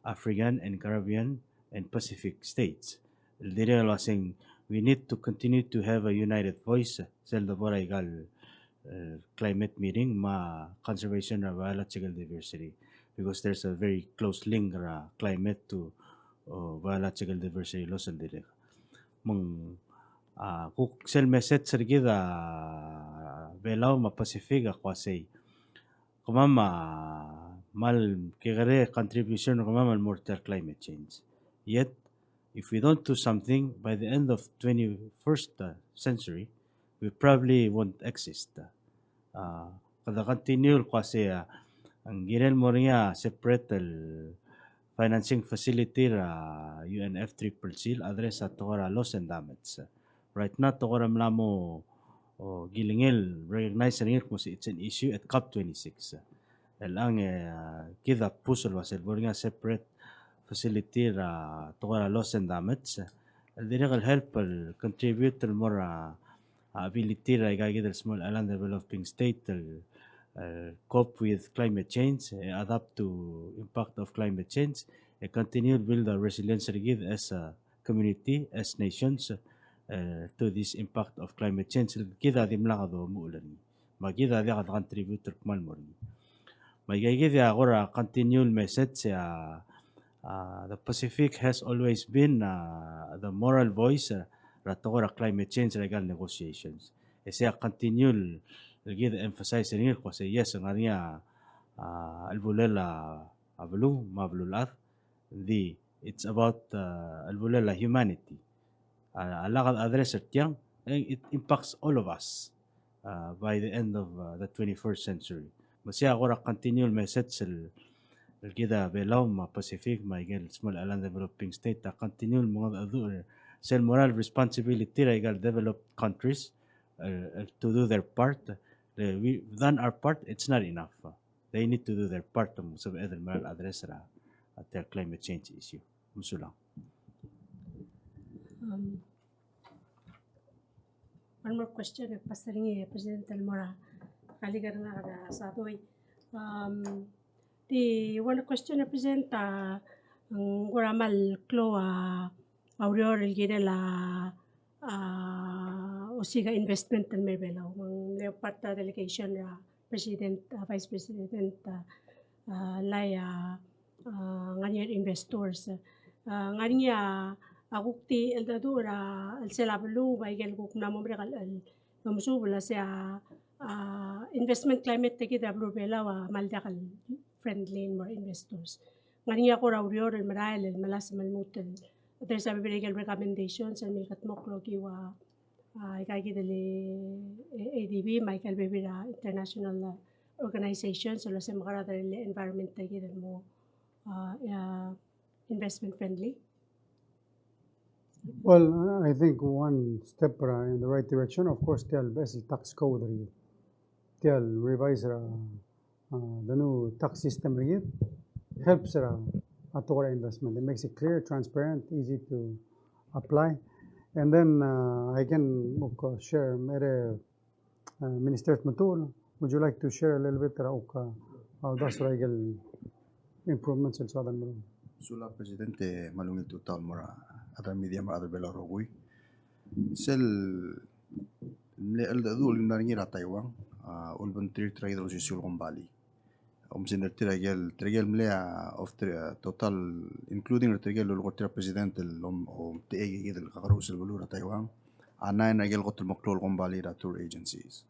African and Caribbean and Pacific States. El dirrek el uaseng, we need to continue to have a united voice, sel debo er a ikal, uh, climate meeting me a conservation of biological diversity, because there's a very close link er a climate to, uh, biological diversity loss el dirrek. Me ng, a, kuk sel message er kid a Belau me a Pacific a kmo uasei, kemam a kmal kekerei a contribution er kemam el mo er tia el climate change. Yet, if we don't do something, by the end of twenty-first, uh, century, we probably won't exist. A, kede continue el kmo uasei, a, ng kirel mo er ngii a separate el financing facility er a U N F triple C el address a tekoi er a loss and damage. Right now, tekoi er a mla mo, o, kilengei el recognize er ngii el kmo se it's an issue at COP twenty-six. Chelechang e, a, kid a push el uasei bo er ngii a separate facility er a tekoi er a loss and damage el dirrek el help el contribute el mo er a, a, ability er a ikakid el small island developing state el, el cope with climate change, e adapt to impact of climate change, e continue build a resilience er kid as a community, as nations, uh, to this impact of climate change. Kid a dimlak domuchel er ngii. Me kid a diak de contribute el kmal mo er ngii. Me aikakid a kora continual message a, uh, the Pacific has always been, uh, the moral voice, uh, er a tekoi er a climate change er a ikal negotiations. E sei a continual el kid emphasize er ngii el kmo se yes, ng ngar er ngii a, uh, chelebulel a, a beluu me a beluulechad. Di, it's about, uh, chelebulel a humanity. A, a lak address er tiang, e, it impacts all of us, uh, by the end of, uh, the twenty-first century. Me sei a kora continual message el, el kid a Belau me a Pacific me a ikel small island developing state a continual mengedecheduch er sel moral responsibility er a ikal developed countries, uh, to do their part. Uh, we've done our part, it's not enough. They need to do their part me sebeched el mera el address er a, a tia el climate change issue. Mesulang. Um, one more question, e pass er ngii, President, el mo er a colleague er ngak er a Sadoi. Um, the one question, e President, a, ng kora kmal klou a, a ureor el kirel a, a, osiik a investment el mei er a Belau. Me ng mle part er a delegation er a President, a, Vice President, a, a, Lai, a, a, ngar er ngii a investors. A, ngar er ngii a, a kuk di cheldecheduch er a, el sel a beluu, me a ikel kuk mla mo merek el, el, el omesuub el uasei a, a, investment climate er kid er a beluu er a Belau a kmal diak el friendly el mo er a investors. Ngar er ngii a kora ureor el merael el melasem el lmuut el, there's a bebil er a ikel recommendations el milkedmokl el okiu a, a, ikakid el, e, A D B, me a ikel bebil er a international, a, organizations el uasei mekerang el environment er kid el mo, a, a, investment friendly. Well, I think one step, uh, in the right direction, of course, tia el beches el tax code er kid. Tia el revise er a, uh, the new tax system er kid helps er a, a tekoi er a investment. It makes it clear, transparent, easy to apply. And then, uh, I can, uh, share, me a re, uh, Minister Tmetuchl, would you like to share a little bit er a kuk, uh, a uldasu er a ikel improvements el soad el meruul. Sulang President, e kmal ungil tutau el mo er a rechad er a media me a rechad er a Belau el rokui. Sel mle cheldecheduch el mla er ngii er a Taiwan, a, ulebengterir tirke el osisiu el kombalii. Omsendii er tir a ikel, tirke el mle, a, of tir, a, total, including er tirke el lulekoi er tir a President el om, omtechei a ikel kakerous el beluu er a Taiwan, a nine er a ikel kot el meklou el kombalii er a tour agencies.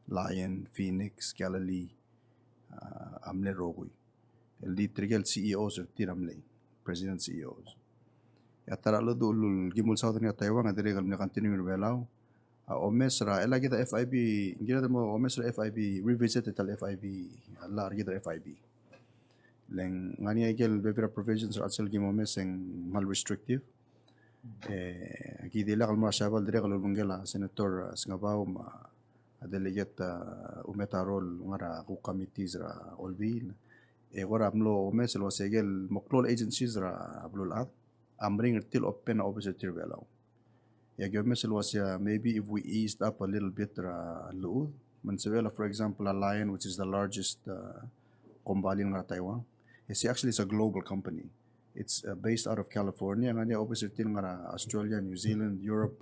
Lion, Phoenix, Galilee, a, a mle rokui. El di tirke el C E Os er tir a mlei, President C E Os. E a ta er a cheldecheduch el kim ulsaod er ngii er a Taiwan, a dirrek el mle continue er a Belau. A omes er a, e le kid a F I B, ng kired el mo omes er a F I B, revisit er a ta el F I B, a llach er kid er a F I B. Le ng ngar er ngii a ikel bebil er a provisions er a chelsel kim omes e ng kmal restrictive. E, aki di lak el mo er a Siabal, dirrek el ulebengkel a Senator, a, Sengebau me a delegate, a, Umetaro el ngar er a kuk committees er a Olbiil. E kora mlo omes el uasei ikel meklou el agencies er a beluulechad a meringel er tir el open a office er tir er a Belau. E aki omes el uasei, a, maybe if we eased up a little bit er a llechud, me ng sebechel a, for example, a Lion, which is the largest, a, kombalii el ngar er a Taiwan. E sei actually it's a global company. It's, uh, based out of California, ngar er ngii a office er tir el ngar er a Australia, New Zealand, Europe.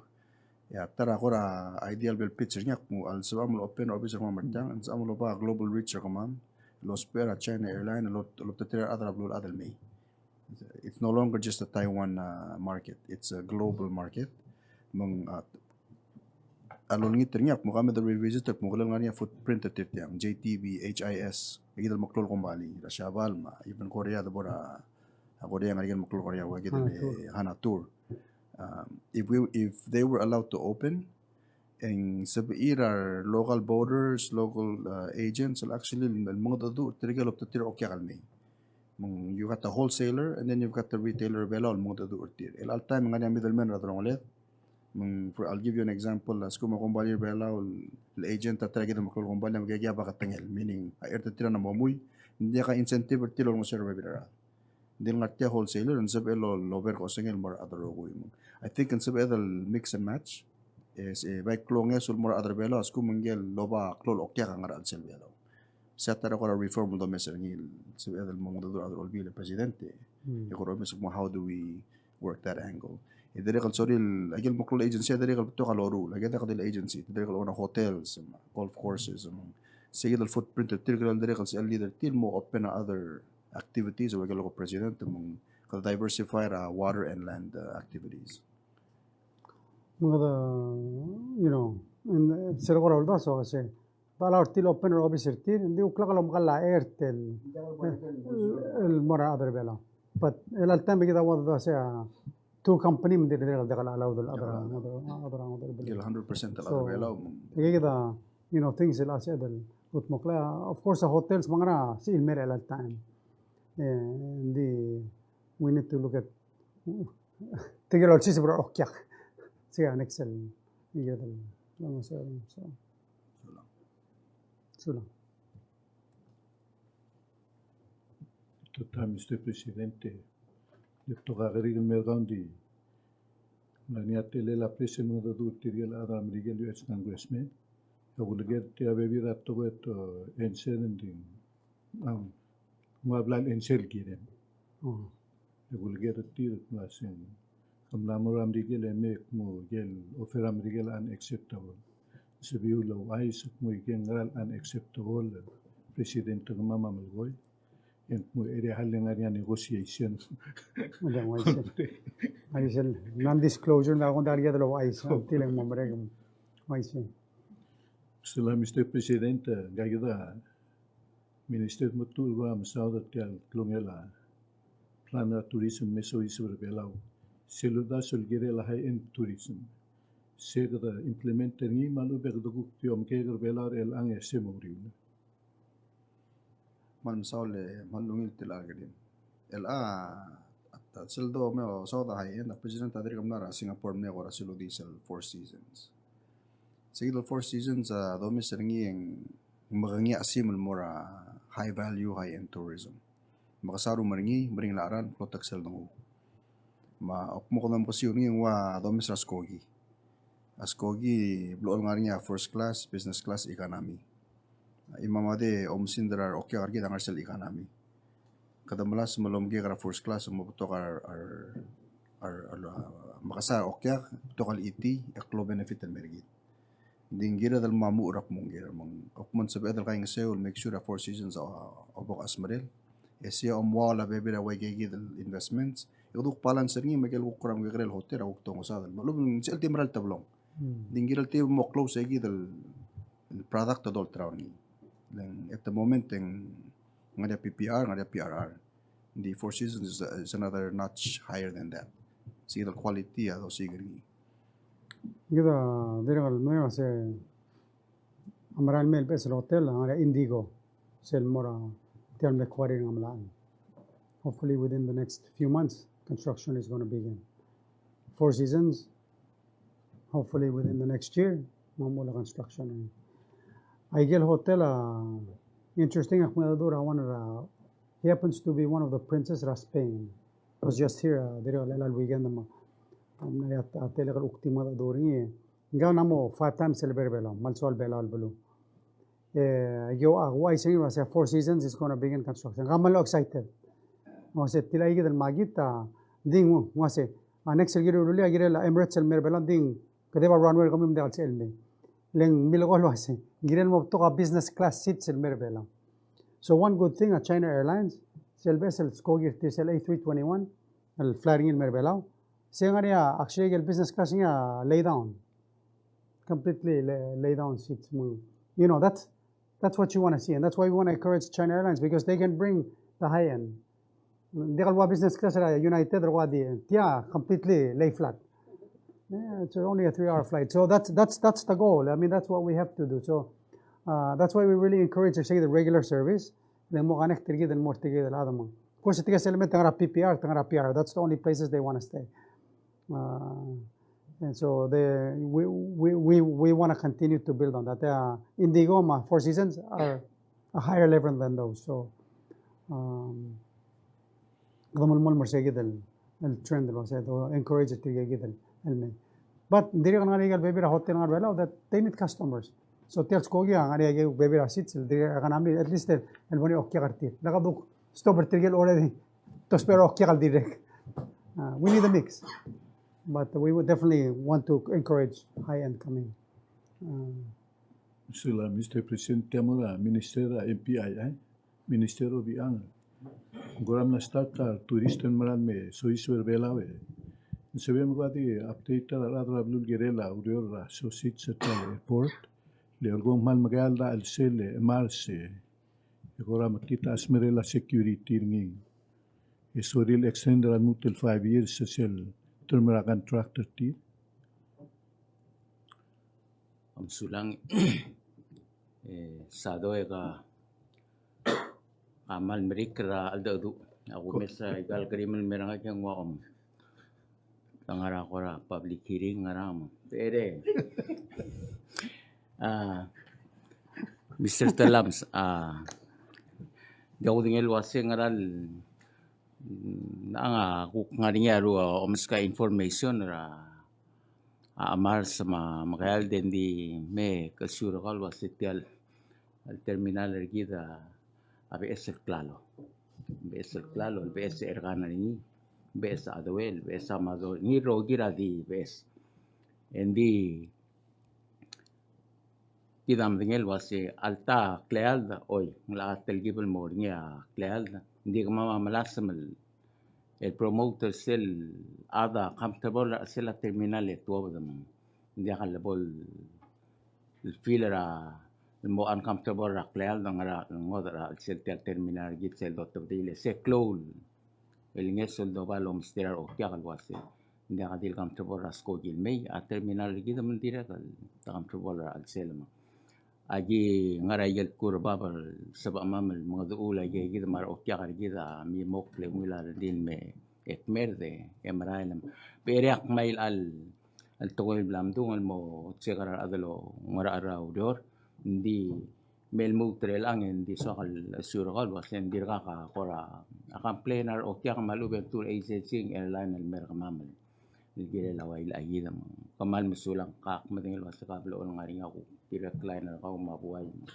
E a ta er a kora ideal el pitch er ngii a kmo a lsebecham el open a office er kemam er tiang, e ng sebecham el oba a global reach er kemam el ousbech er a China Airline el ot-, el oltobed er a rechad er a beluulechad el mei. It's no longer just a Taiwan, uh, market, it's a global market. Me ng, uh, a lolengit er ngii a kmo ka me de revisit el kmo ng ngar er ngii a footprint er tir tiang, J T B, H I S, e kid el meklou el kombalii er a Siabal me a, even Korea, de bo er a, a Korea, ngar er ngii el meklou el Korea, ua kid el, ah, tour. E, Hana Tour. Um, if we, if they were allowed to open, e ng sebechir a re local boaters, local, uh, agents, el actually el mengedecheduch er tirke el oltobed er tir a okiak el mei. Me ng, you got the wholesaler, and then you've got the retailer er a Belau el mengedecheduch er tir. El chelecha el taem e ng ngar er ngii a middleman er a delongeled. Me ng, for, I'll give you an example, a lsekum a kombalii er a Belau el agent a ta er kid el meklou el kombalii a mekekii a baketengel, meaning a chert er tir a mo mui, ng diak a incentive er tir el olengeseu er a bebil er a rechad. Ng di le ngar tia wholesaler, ng sebechel el ober kosengei el mo er a rechad el rokui. Me ng, I think ng sebeched el mix and match. E, e bai klou a ngeso el mo er a rechad er a Belau a lsekum ng ikel oba klou el okiak a ngar er a chelsel Belau. Se a ta er a kora reform el domes er ngii el sebeched el mo mengedecheduch er a rechad er a Olbiil el President. E kora omes el kmo how do we work that angle. E dirrek el sorir a ikel meklou el agency a dirrek el betok a loruul, a ikel diak di el agency, dirrek el own a hotels, golf courses, se kid el footprint er tir el kirel dirrek el sebechel el lead er tir el mo open a other activities, ua ikel ko President, me ng kede diversify er a water and land, uh, activities. Me kede, you know, sel kora uldasu a se, ba allow er tir el open er a office er tir, ng di uklak el omekall a chert el, el mo er a rechad er a Belau. But el chelecha el taem e kid a ua uldasu a tour company me ng dirrek el diak el allowed el chad er a, chad er a, chad er a, chad er a Belau. Hundred percent el chad er a Belau. So, e kid a, you know, things el sebeched el kudmeklii. Of course, a hotels me a ngerang a sebechir el mei er a chelecha el taem. E, ng di, we need to look at, tirke el olsiseb er a okiak. Sei a next el, e kid el, so. Sulang. Tutau, Mister President, e betok a kerik el mer kau, ng di ngar er ngii a telel a press el mengedecheduch er tirke el chad er a Merikel, U S Congressman. E kuleker er tir a bebil er a tekoi el, e, answer, ng di, um, ng ua bla el answer el kirem. E kuleker er tir el kmo a se ng, ke mla mo er a Merikel e me kmo ikel offer er a Merikel a unacceptable. Sebechiu el ouchais el kmo ikel ngera el unacceptable, President, kemam a melekoi. E ng kmo er a hall e ng ngar er ngii a negotiation. Ng uaisei. Uaisei. Non-disclosure, ng kora diak el ouchais, ng tileng mo merek, uaisei. Sulang, Mister President, e, ngika kid a Minister Tmetuchl a kora mesaod er tia el klungel a plan er a tourism me soiseb er a Belau. Sel uldasu el kirel a high-end tourism. Se kede implement er ngii me a lechub e kede kuk di omkek er a Belau er chelechang e se mo uriul. Kmal mesaul e kmal ungil tia el kerim. El a, a, sel domes el saod a high-end, a President a dirk mla er a Singapore me kora sel ua di sel Four Seasons. Se kid el Four Seasons a domes er ngii e ng mekengii a chim el mo er a high value, high-end tourism. Me ke saru mer ngii, meringel a cheral, klou a teksel denguu. Me a kmo kede omekesiu er ngii e ng ua domes er a skoki. A skoki, blechoel ngar er ngii a first class, business class, economy. Imam a di oumesingd er a reokiak er kid a ngar er sel economy. Kede melasem el omkik er a first class me betok a re, a re, a re, a re, a mekesai a reokiak, betok el itii, e klou benefit el mer kid. Ng di ng kired el mo muchel er a kmo ng kired, me ng, kuk mo sebeched el kaingeseu el make sure a Four Seasons a, a bo kchesmerel. E sei a omua el bebil a ua ikakid el investments, e kede kuk balance er ngii me ikel kuk kora mekekerei el hotel a kuk dongesadel. Me a lechub e ng sel di mera el teblong. Hmm. Ng di ng kired el di mo close ikakid el, el product a dolterau er ngii. Le ng at the moment e ng ngar er ngii a P P R, ngar er ngii a P R R. Ng di Four Seasons is, is another notch higher than that. Sei kid el quality a dosiik er ngii. Kid a dirrek el mei a se a mera el mei el beches el hotel a ngar er ngii a Indigo. Sel mo er tia el mle quarry er a Ngemelachel. Hopefully within the next few months, construction is gonna begin. Four Seasons, hopefully within the next year, me a uchul a construction. Aikel hotel a interesting, ak mle dmu er a one er a, he happens to be one of the princes er a Spain. Was just here, uh, dirrek el chelecha el weekend me a, um, a, a telek el kuk di mle dmu er ngii. Ngak a mla mo five times el bo er a Belau, me a lsoal Belau el beluu. E, ak ua, ak uaisei el uase Four Seasons is gonna begin construction. Ngak a mle excited. Ng uase tia ikid el makit a, ng di ng uase, a next el kirel el rullii a kirel a Emirates el mer a Belau, ng di ng kede bo el runway er kemiu me ng diak el sebechel el mei. Le ng milekoi el uase ng kirel mo betok a business class seats el mer a Belau. So one good thing a China Airlines, sel beches el skoki er tir sel A three twenty-one, el fly er ngii el mer a Belau. Se ngar er ngii a, actually, el business class er ngii a lay down. Completely lay, lay down seats. You know, that's, that's what you wanna see. And that's why we wanna encourage China Airlines, because they can bring the high end. Ng diak el ua business class er a United, er a ua di, tia, completely lay flat. Yeah, it's only a three-hour flight. So that's, that's, that's the goal. I mean, that's what we have to do. So, uh, that's why we really encourage, say, the regular service. Le mo connect er kid el mo er tirke el chad me ng. Of course, tirke el element te ngar er a P P R, te ngar er a P R. That's the only places they wanna stay. Uh, and so they, we, we, we, we wanna continue to build on that. Uh, Indigo me a Four Seasons are a higher level than those. So, um, kede melemolem er sei kid el, el trend el uase, to encourage er tirke kid el, el mei. But ng dirrek el ngar er ngii a bebil er a hotel el ngar er a Belau, that they need customers. So tia el skoki a ngar er ngii a bebil er a seats el dirrek el economy, at least el, el mo er ngii a okiak er tir. Lak duk stop er tirke el already, to spare okiak el dirrek. Uh, we need a mix. But we would definitely want to encourage high-end coming. Uh, Sulang, Mister President, tia mo er a Minister er a M P I, eh? Minister Obichang. Ng kora mla start a tourist el mera el me soiseb er a Belau e. Ng sebechem el kora di update er a rechad er a beluu el kirel a ureor er a sausage er tia el airport. Le kuk kmal mekeald a chelsel e Mars e. E kora mekngit a chesmerel a security er ngii. E sorir el extend er a lmuut el five years sel term er a contract er tir. Mesulang, e, Sado e ka, ka kmal merek er a cheldecheduch. A kumes a ikal kerim el mer ngak e ng ua om. Te ngar er a kora public hearing ngar er a mo. Tere. A, Mister Tellames, a, di kudengei el uase ngera el, mm, ng kuk ngar er ngii a ru, a, omeskau a information er a a Mars me a Mikael, e ng di me ke sure el kmo uase tia el terminal er kid a beches el klalo. Beches el klalo, beches er kid er ngii, beches a Adwel, beches a Amador, ngii el rokir a di beches. E ng di kid a medengei el uase alta kleald, oi, ng locha telkib el mo er ngii a kleald, ng di kemam a melasem el el promote er sel chad a comfortable er a chelsel a terminal e tuobed me ng diak lebo el feel er a, el mo uncomfortable er a kleald el ngar er a, ngodech er a chelsel tia el terminal er kid sel dotebedii le se klou el ngeso el doba el omesterir a rokiak el uase ng diak di el comfortable er a skoki el mei, a terminal er kid me ng dirrek el te comfortable er a chelsel me Aki ngar er a ikel kuk bab el sebechemam el mengedecheduch a ikakid me a rokiak er kid a mimokl e ungil a redil me e kmerd e merael. Becherei a kmal el, el tekoi el bla mdung el mo check er a rechad el ngar er a ureor, ng di me lmuut er chelechang e ng di soak el assure er kau el uase ng dirkak a kora complain a rokiak me a lechub e ng two agency, airline el mer kemam el el kirel a ua ilechakid me ng kmal mesulang. Ak medengei el uase ka blechoel ngar er ngii a kuk direct line er kau me a buai me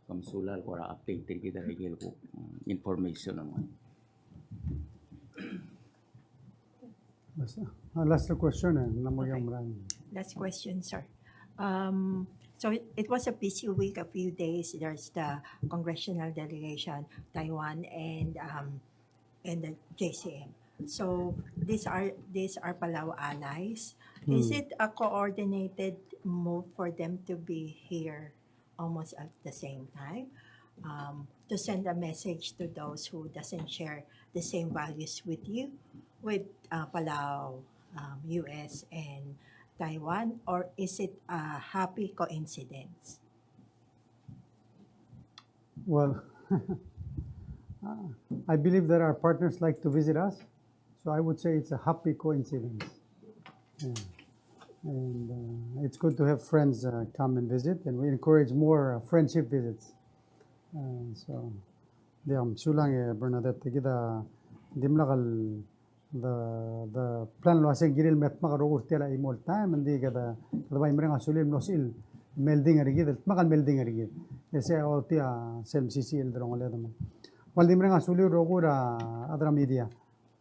Kom sulang el kora update er kid er a ikel kuk, mm, information el ngar. Last, uh, last question, eh, ng mo Okay. Last question, sir. Um, so it, it was a busy week, a few days. There's the congressional delegation, Taiwan, and, um, and the J C M. So these are, these are Palau allies. Is Hmm. it a coordinated move for them to be here almost at the same time, um, to send a message to those who doesn't share the same values with you, with, uh, Palau, um, U S and Taiwan, or is it a happy coincidence? Well, uh, I believe that our partners like to visit us, so I would say it's a happy coincidence. Yeah. And, uh, it's good to have friends, uh, come and visit, and we encourage more, uh, friendship visits. Uh, so, diak, sulang e Bernadette, kid a dimlak el the, the plan el uasei ng kirel el me dmak el rokui er tia el chimo el taem, ng di kede, kede bai mereng a sulir el mlo sebechir el melding er kid, el dmak el melding er kid. E sei a ochotii sel mesisiich el delongeled me. Kmal di mereng a sulir el rokui er a chad er a media,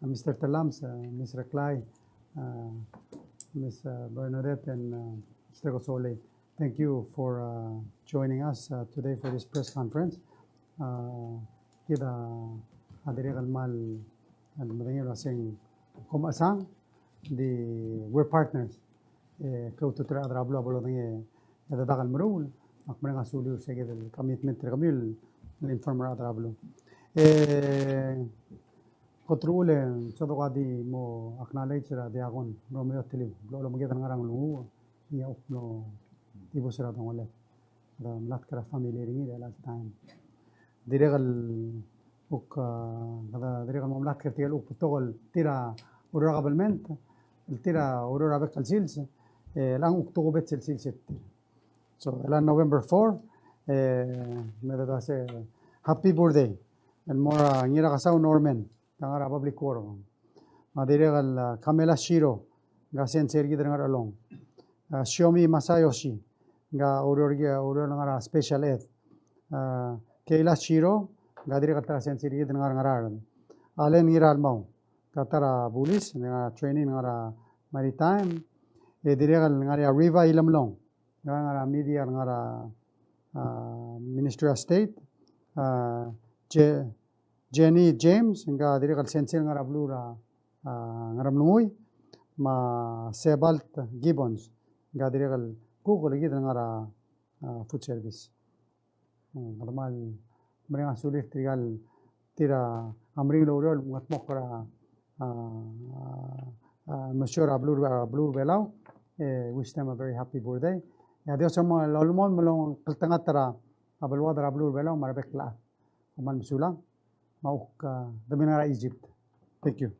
uh, Mister Tellames, uh, Miss Reklai, uh, Miss, uh, Bernadette, and, uh, Mister Kesolei. Thank you for, uh, joining us, uh, today for this press conference. Uh, kid a dirrek el kmal, el medengei el uasei ng kom chesang, di we're partners. E, klou a ultutelel a rechad er a beluu a bo lodengei e dedak el meruul, me ak mereng a suliu er se kid el commitment er kemiu el inform er a rechad er a beluu. E, kot er a uchul e, sodok a di mo acknowledge er a Diakon Romeo Teliu, blo lomeked el ngar er a nglunguuch, ngii a kuk mlo dibus er a dongeled. Kede melatk er a family er ngii er chelecha el taem. Dirrek el kuk, a, kede dirrek el mo melatk er tirke el kuk betok el tir a ureor er a kabelment, el tir a ureor er a bek el sils, e, el kuk tokubets el sils er tir. So, el November four, e, me de dase happy birthday. El mo er a Ngirakesau Norman, el ngar er a public work. Me a dirrek el, a, Kamela Shiro, ng sensei er kid el ngar er a Chelong. A, Shiomi Masayoshi, ng ureor er kid, ureor el ngar er a special ed. A, Kayla Shiro, ng dirrek el ta er a sensei er kid el ngar er a Ngaraard. Allen Ngiralmau, ng ta er a bulis, ng ngar er a training, ng ngar er a maritime. E dirrek el ngar er a Riva Ilemlong, ng ngar er a media, ng ngar er a, a, Ministry of State, a, Je-, Jenny James, ng dirrek el sensei el ngar er a beluu er a, a, Ngeremlengui, me a Sebalt Gibbons, ng dirrek el kuk el kid el ngar er a, a, food service. Mm, kede kmal mereng a sulir tirka el tir a meringel oureor el mengetmokl er a, a, a, mesiou er a beluu, a beluu er a Belau, e, wish them a very happy birthday. E a Dios a mo lolemolem el omekngeltengat er a beluad er a beluu er a Belau me a rebek el chad. Kom kmal mesulang, me a kuk, a, de mei el ngar er a Egypt. Thank you.